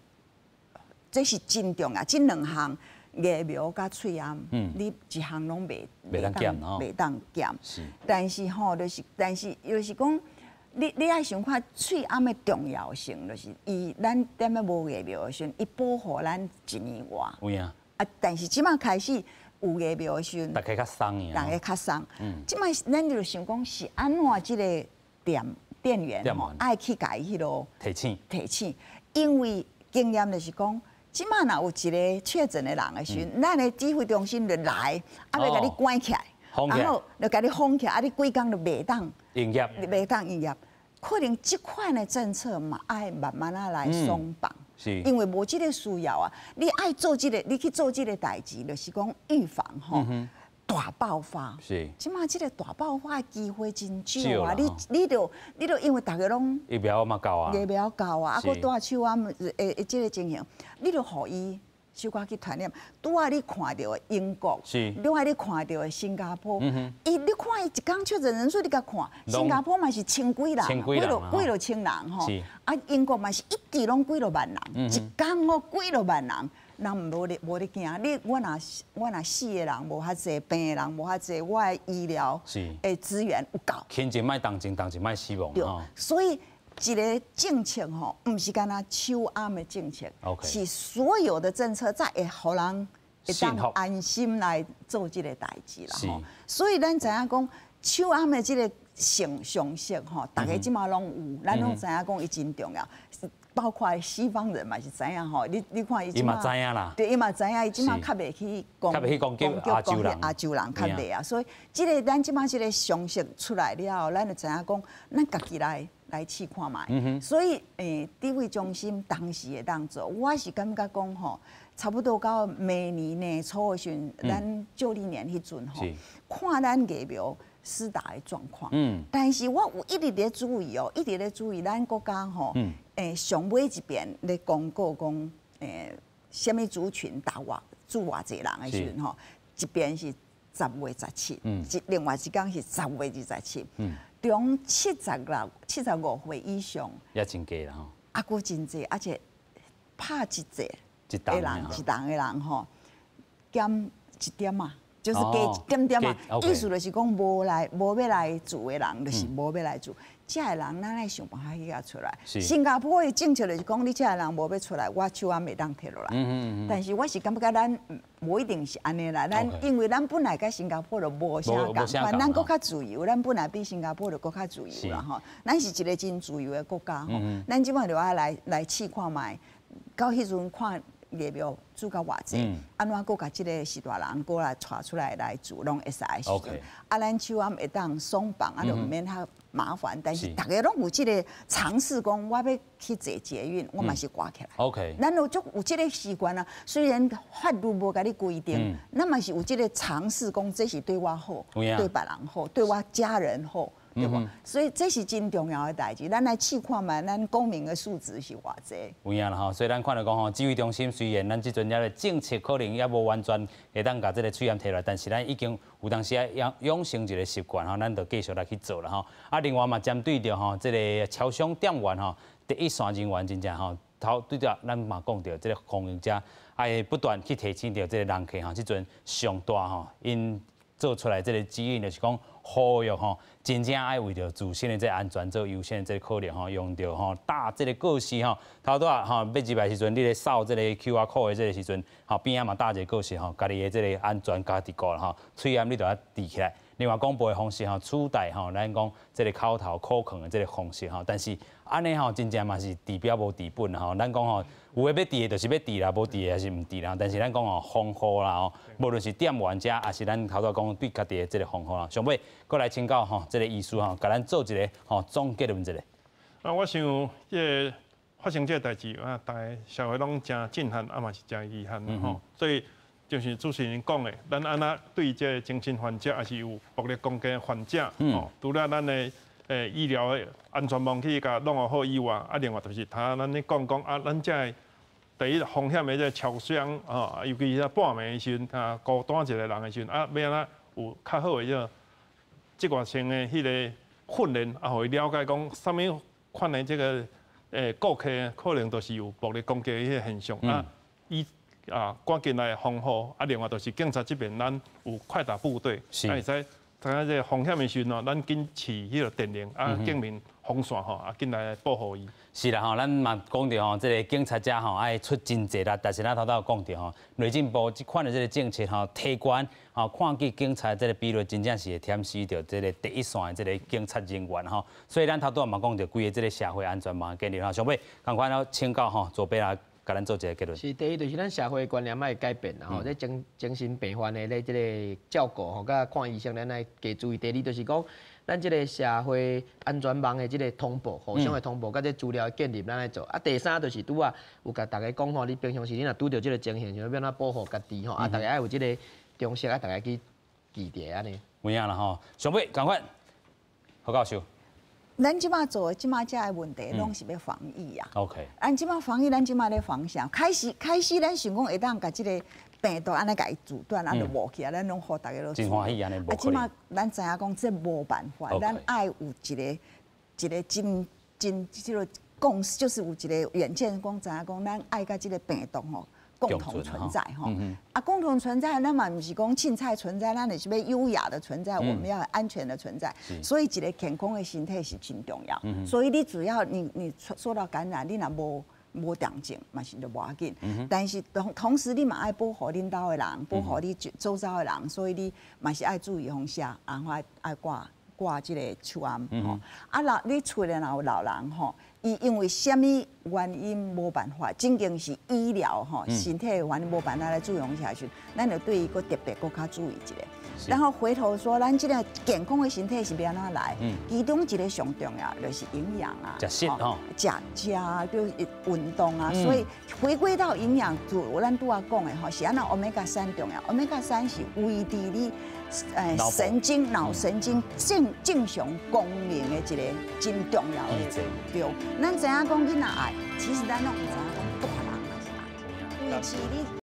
這是真重要，這兩項疫苗佮喙罨，你一項攏袂當袂當減。但是吼，就是但是就是講。你愛想看喙罨的重要性，就是伊咱踮咧無疫苗的時陣，伊保護咱一年外。有影。啊，但是這馬開始有疫苗的時陣，逐家較鬆逐家較鬆。這馬咱就想講是按怎這個店店員吼愛去共伊彼落提醒提醒，因為經驗就是講，這馬若有一個確診的人的時陣，咱的指揮中心就來，啊欲共你關起來。然後就共你封起來，啊，你規工就袂當營業，袂當營業。可能這款的政策嘛，愛慢慢仔來鬆綁，因為無這个需要啊。你愛做這个，你去做這个代誌，就是講預防吼大爆發。這馬這个大爆發的機會真少啊！你就因為逐家攏疫苗嘛夠啊，疫苗夠啊，啊，閣帶手啊，會這个情形，你就予伊小可去傳染。拄仔你看著的英國，拄仔你看著的新加坡，伊你看伊一工確診人數，你共看，新加坡嘛是千幾人，幾落千人吼，啊，英國嘛是一直攏幾落萬人，一工哦幾落萬人，人無咧驚。你我若死的人無遐濟，病的人無遐濟，我的醫療的資源有夠。親情莫同情，同情莫死亡。對，所以。一个政策吼，毋是干焦手頷的政策，是所有的政策才會予人會當安心來做這个代誌啦吼。所以咱知影講手頷的這个常識吼，逐家這馬攏有，咱攏知影講伊真重要。包括西方人嘛是知影吼，你看伊這馬知影啦，對，伊嘛知影，伊這馬較袂去攻擊亞洲人，亞洲人較袂啊。所以這个咱這馬這个常識出來了後，咱就知影講，咱家己來試看覓。所以，指揮中心當時會當做，我是感覺講吼，差不多到明年年初的時陣，咱舊曆年彼陣吼，看咱疫苗施打的狀況。但是我有一直咧注意哦，一直咧注意咱國家吼，上尾一遍咧公告講，啥物族群打偌注偌濟人的時陣吼，一遍是10月17，另外一工是10月27。中76、75歲以上，也真濟啦吼。啊，閣真濟，而且拍一劑的人，一針的人吼，減一點仔，就是加一點點仔。意思就是講，無來無欲來注的人，就是無欲來注。這个人，咱愛想辦法去共出來。新加坡的政策就是講，你這个人無欲出來，我手頷袂當提落來。但是我是感覺咱無一定是按呢啦，咱因為咱本來佮新加坡就無啥仝款，咱閣較自由，咱本來比新加坡就閣較自由啦吼。咱是一个真自由的國家吼，咱這擺就愛來試看覓，到彼陣看疫苗注到偌濟，按怎閣共這个序大人閣來帶出來來注，攏會使的時陣，啊，咱手頷會當鬆綁，啊，就毋免遐麻煩。但是逐家攏有這个嘗試，講我欲去坐捷運，我嘛是掛起來。 咱有足有這个習慣啊。雖然法律無共你規定，咱嘛是有這个嘗試，講這是對我好，對別人好，對我家人好。對無？所以這是真重要的代誌，咱來試看覓，咱公民的素質是偌濟。有影啦吼，所以咱看著講吼，指揮中心雖然咱這陣遐个政策可能猶無完全會當共這个喙罨提來，但是咱已經有當時仔養成一个習慣吼，咱就繼續來去做啦吼。啊，另外嘛，針對著吼這个超商店員吼，第一線人員真正吼，頭對著咱嘛講著這个防疫者，愛不斷去提醒著這个人客吼，這陣上大吼，𪜶做出來這个指引就是講呼籲吼，真正愛為著自身的這个安全做優先的這个考量吼，用著吼打這个告示吼，頭拄仔吼欲入來時陣，你咧掃這个 QR code 的這个時陣，吼邊仔嘛打一个告示吼，家己的這个安全家己顧啦吼，喙罨你著愛戴起來。另外廣播的方式吼，取代吼，咱講這个口頭口囥的這个方式吼，但是按呢吼，真正嘛是治標無治本吼。咱講吼，有的欲戴的，就是欲戴啦，無戴的也是毋戴啦。但是咱講吼，防護啦吼，無論是店員遮，抑是咱頭拄講對家己的這个防護啦。上尾，閣來請教吼，這个醫師吼，共咱做一个吼總結論一下。啊，我想這个發生這个代誌啊，逐家社會攏誠震撼，啊嘛是誠遺憾吼。所以就是主持人講的，咱按怎對這个精神患者，抑是有暴力攻擊的患者，吼，除了咱的醫療的安全網去共弄好以外，啊，另外就是頭咱咧講講啊，咱這个第一風險的這个超商，吼，尤其是半暝的時陣，啊，孤單一个人的時陣，啊，欲按怎有較好的這个職業性的彼个訓練，啊，予伊了解講啥物款的這个顧客可能都是有暴力攻擊的彼个現象，啊，伊啊趕緊來防護，啊，另外就是警察這邊咱有快打部隊，啊，會使知影這个風險的時陣哦，咱緊持彼个電鈴，啊，警民防線吼，啊，緊來保護伊。是啦吼，咱嘛講著吼，這个警察遮吼愛出真濟力，但是咱頭拄有講著吼，內政部這款的這个政策吼，提懸吼，看見警察這个比率真正是會忝死著這个第一線的這个警察人員吼，所以咱頭拄嘛講著，規个這个社會安全網建立吼，上尾仝款了請教吼，左邊來。共咱做一个结论。是第一，就是咱社會觀念愛改變啦，吼，這精神病患的咧這个照顧吼，佮看醫生，咱愛加注意。第二就是講，咱這个社會安全網的這个通報，互相的通報，佮這資料的建立，咱愛做。啊，第三就是拄仔有共大家講吼，你平常時你若拄著這个情形，想欲按怎保護家己吼，啊，大家愛有這个常識，啊，大家去記著按呢。有影啦吼，上尾仝款，何教授。咱這馬做的這馬遮的問題，攏是欲防疫啊。 咱這馬防疫，咱這馬咧防啥？開始開始，咱想講會當共這个病毒按呢共伊阻斷，啊就無去啊，咱攏予大家攏。真歡喜按呢，無可能。啊，這馬咱知影講這無辦法，咱愛有一个一个真真這个共識，就是有一个遠見，講知影講咱愛佮這个病毒吼共同存在吼。啊，共同存在，咱嘛毋是講凊彩存在，咱就是欲優雅的存在，我們要安全的存在。所以一个健康的身體是真重要。所以你主要你受到感染，你若無重症嘛是就無要緊。但是同時你嘛愛保護恁兜的人，保護你周遭的人，所以你嘛是愛注意風險，然後愛掛這个手罨吼。啊老你厝裡若有老人吼，伊因為啥物原因無辦法，真正是醫療吼，身體的原因無辦法來注用下去，咱就對伊閣特別閣較注意一下。然後回頭說，咱這个健康的身體是欲按怎來？其中一个上重要就是營養啊，食食吼，食食就是運動啊。所以回歸到營養，就咱拄仔講的吼，是按怎歐米伽3重要？歐米伽3是維持你神經腦神經正常功能的一个真重要的。對，咱知影講囡仔愛，其實咱攏毋知影講大人嘛是愛，維持你。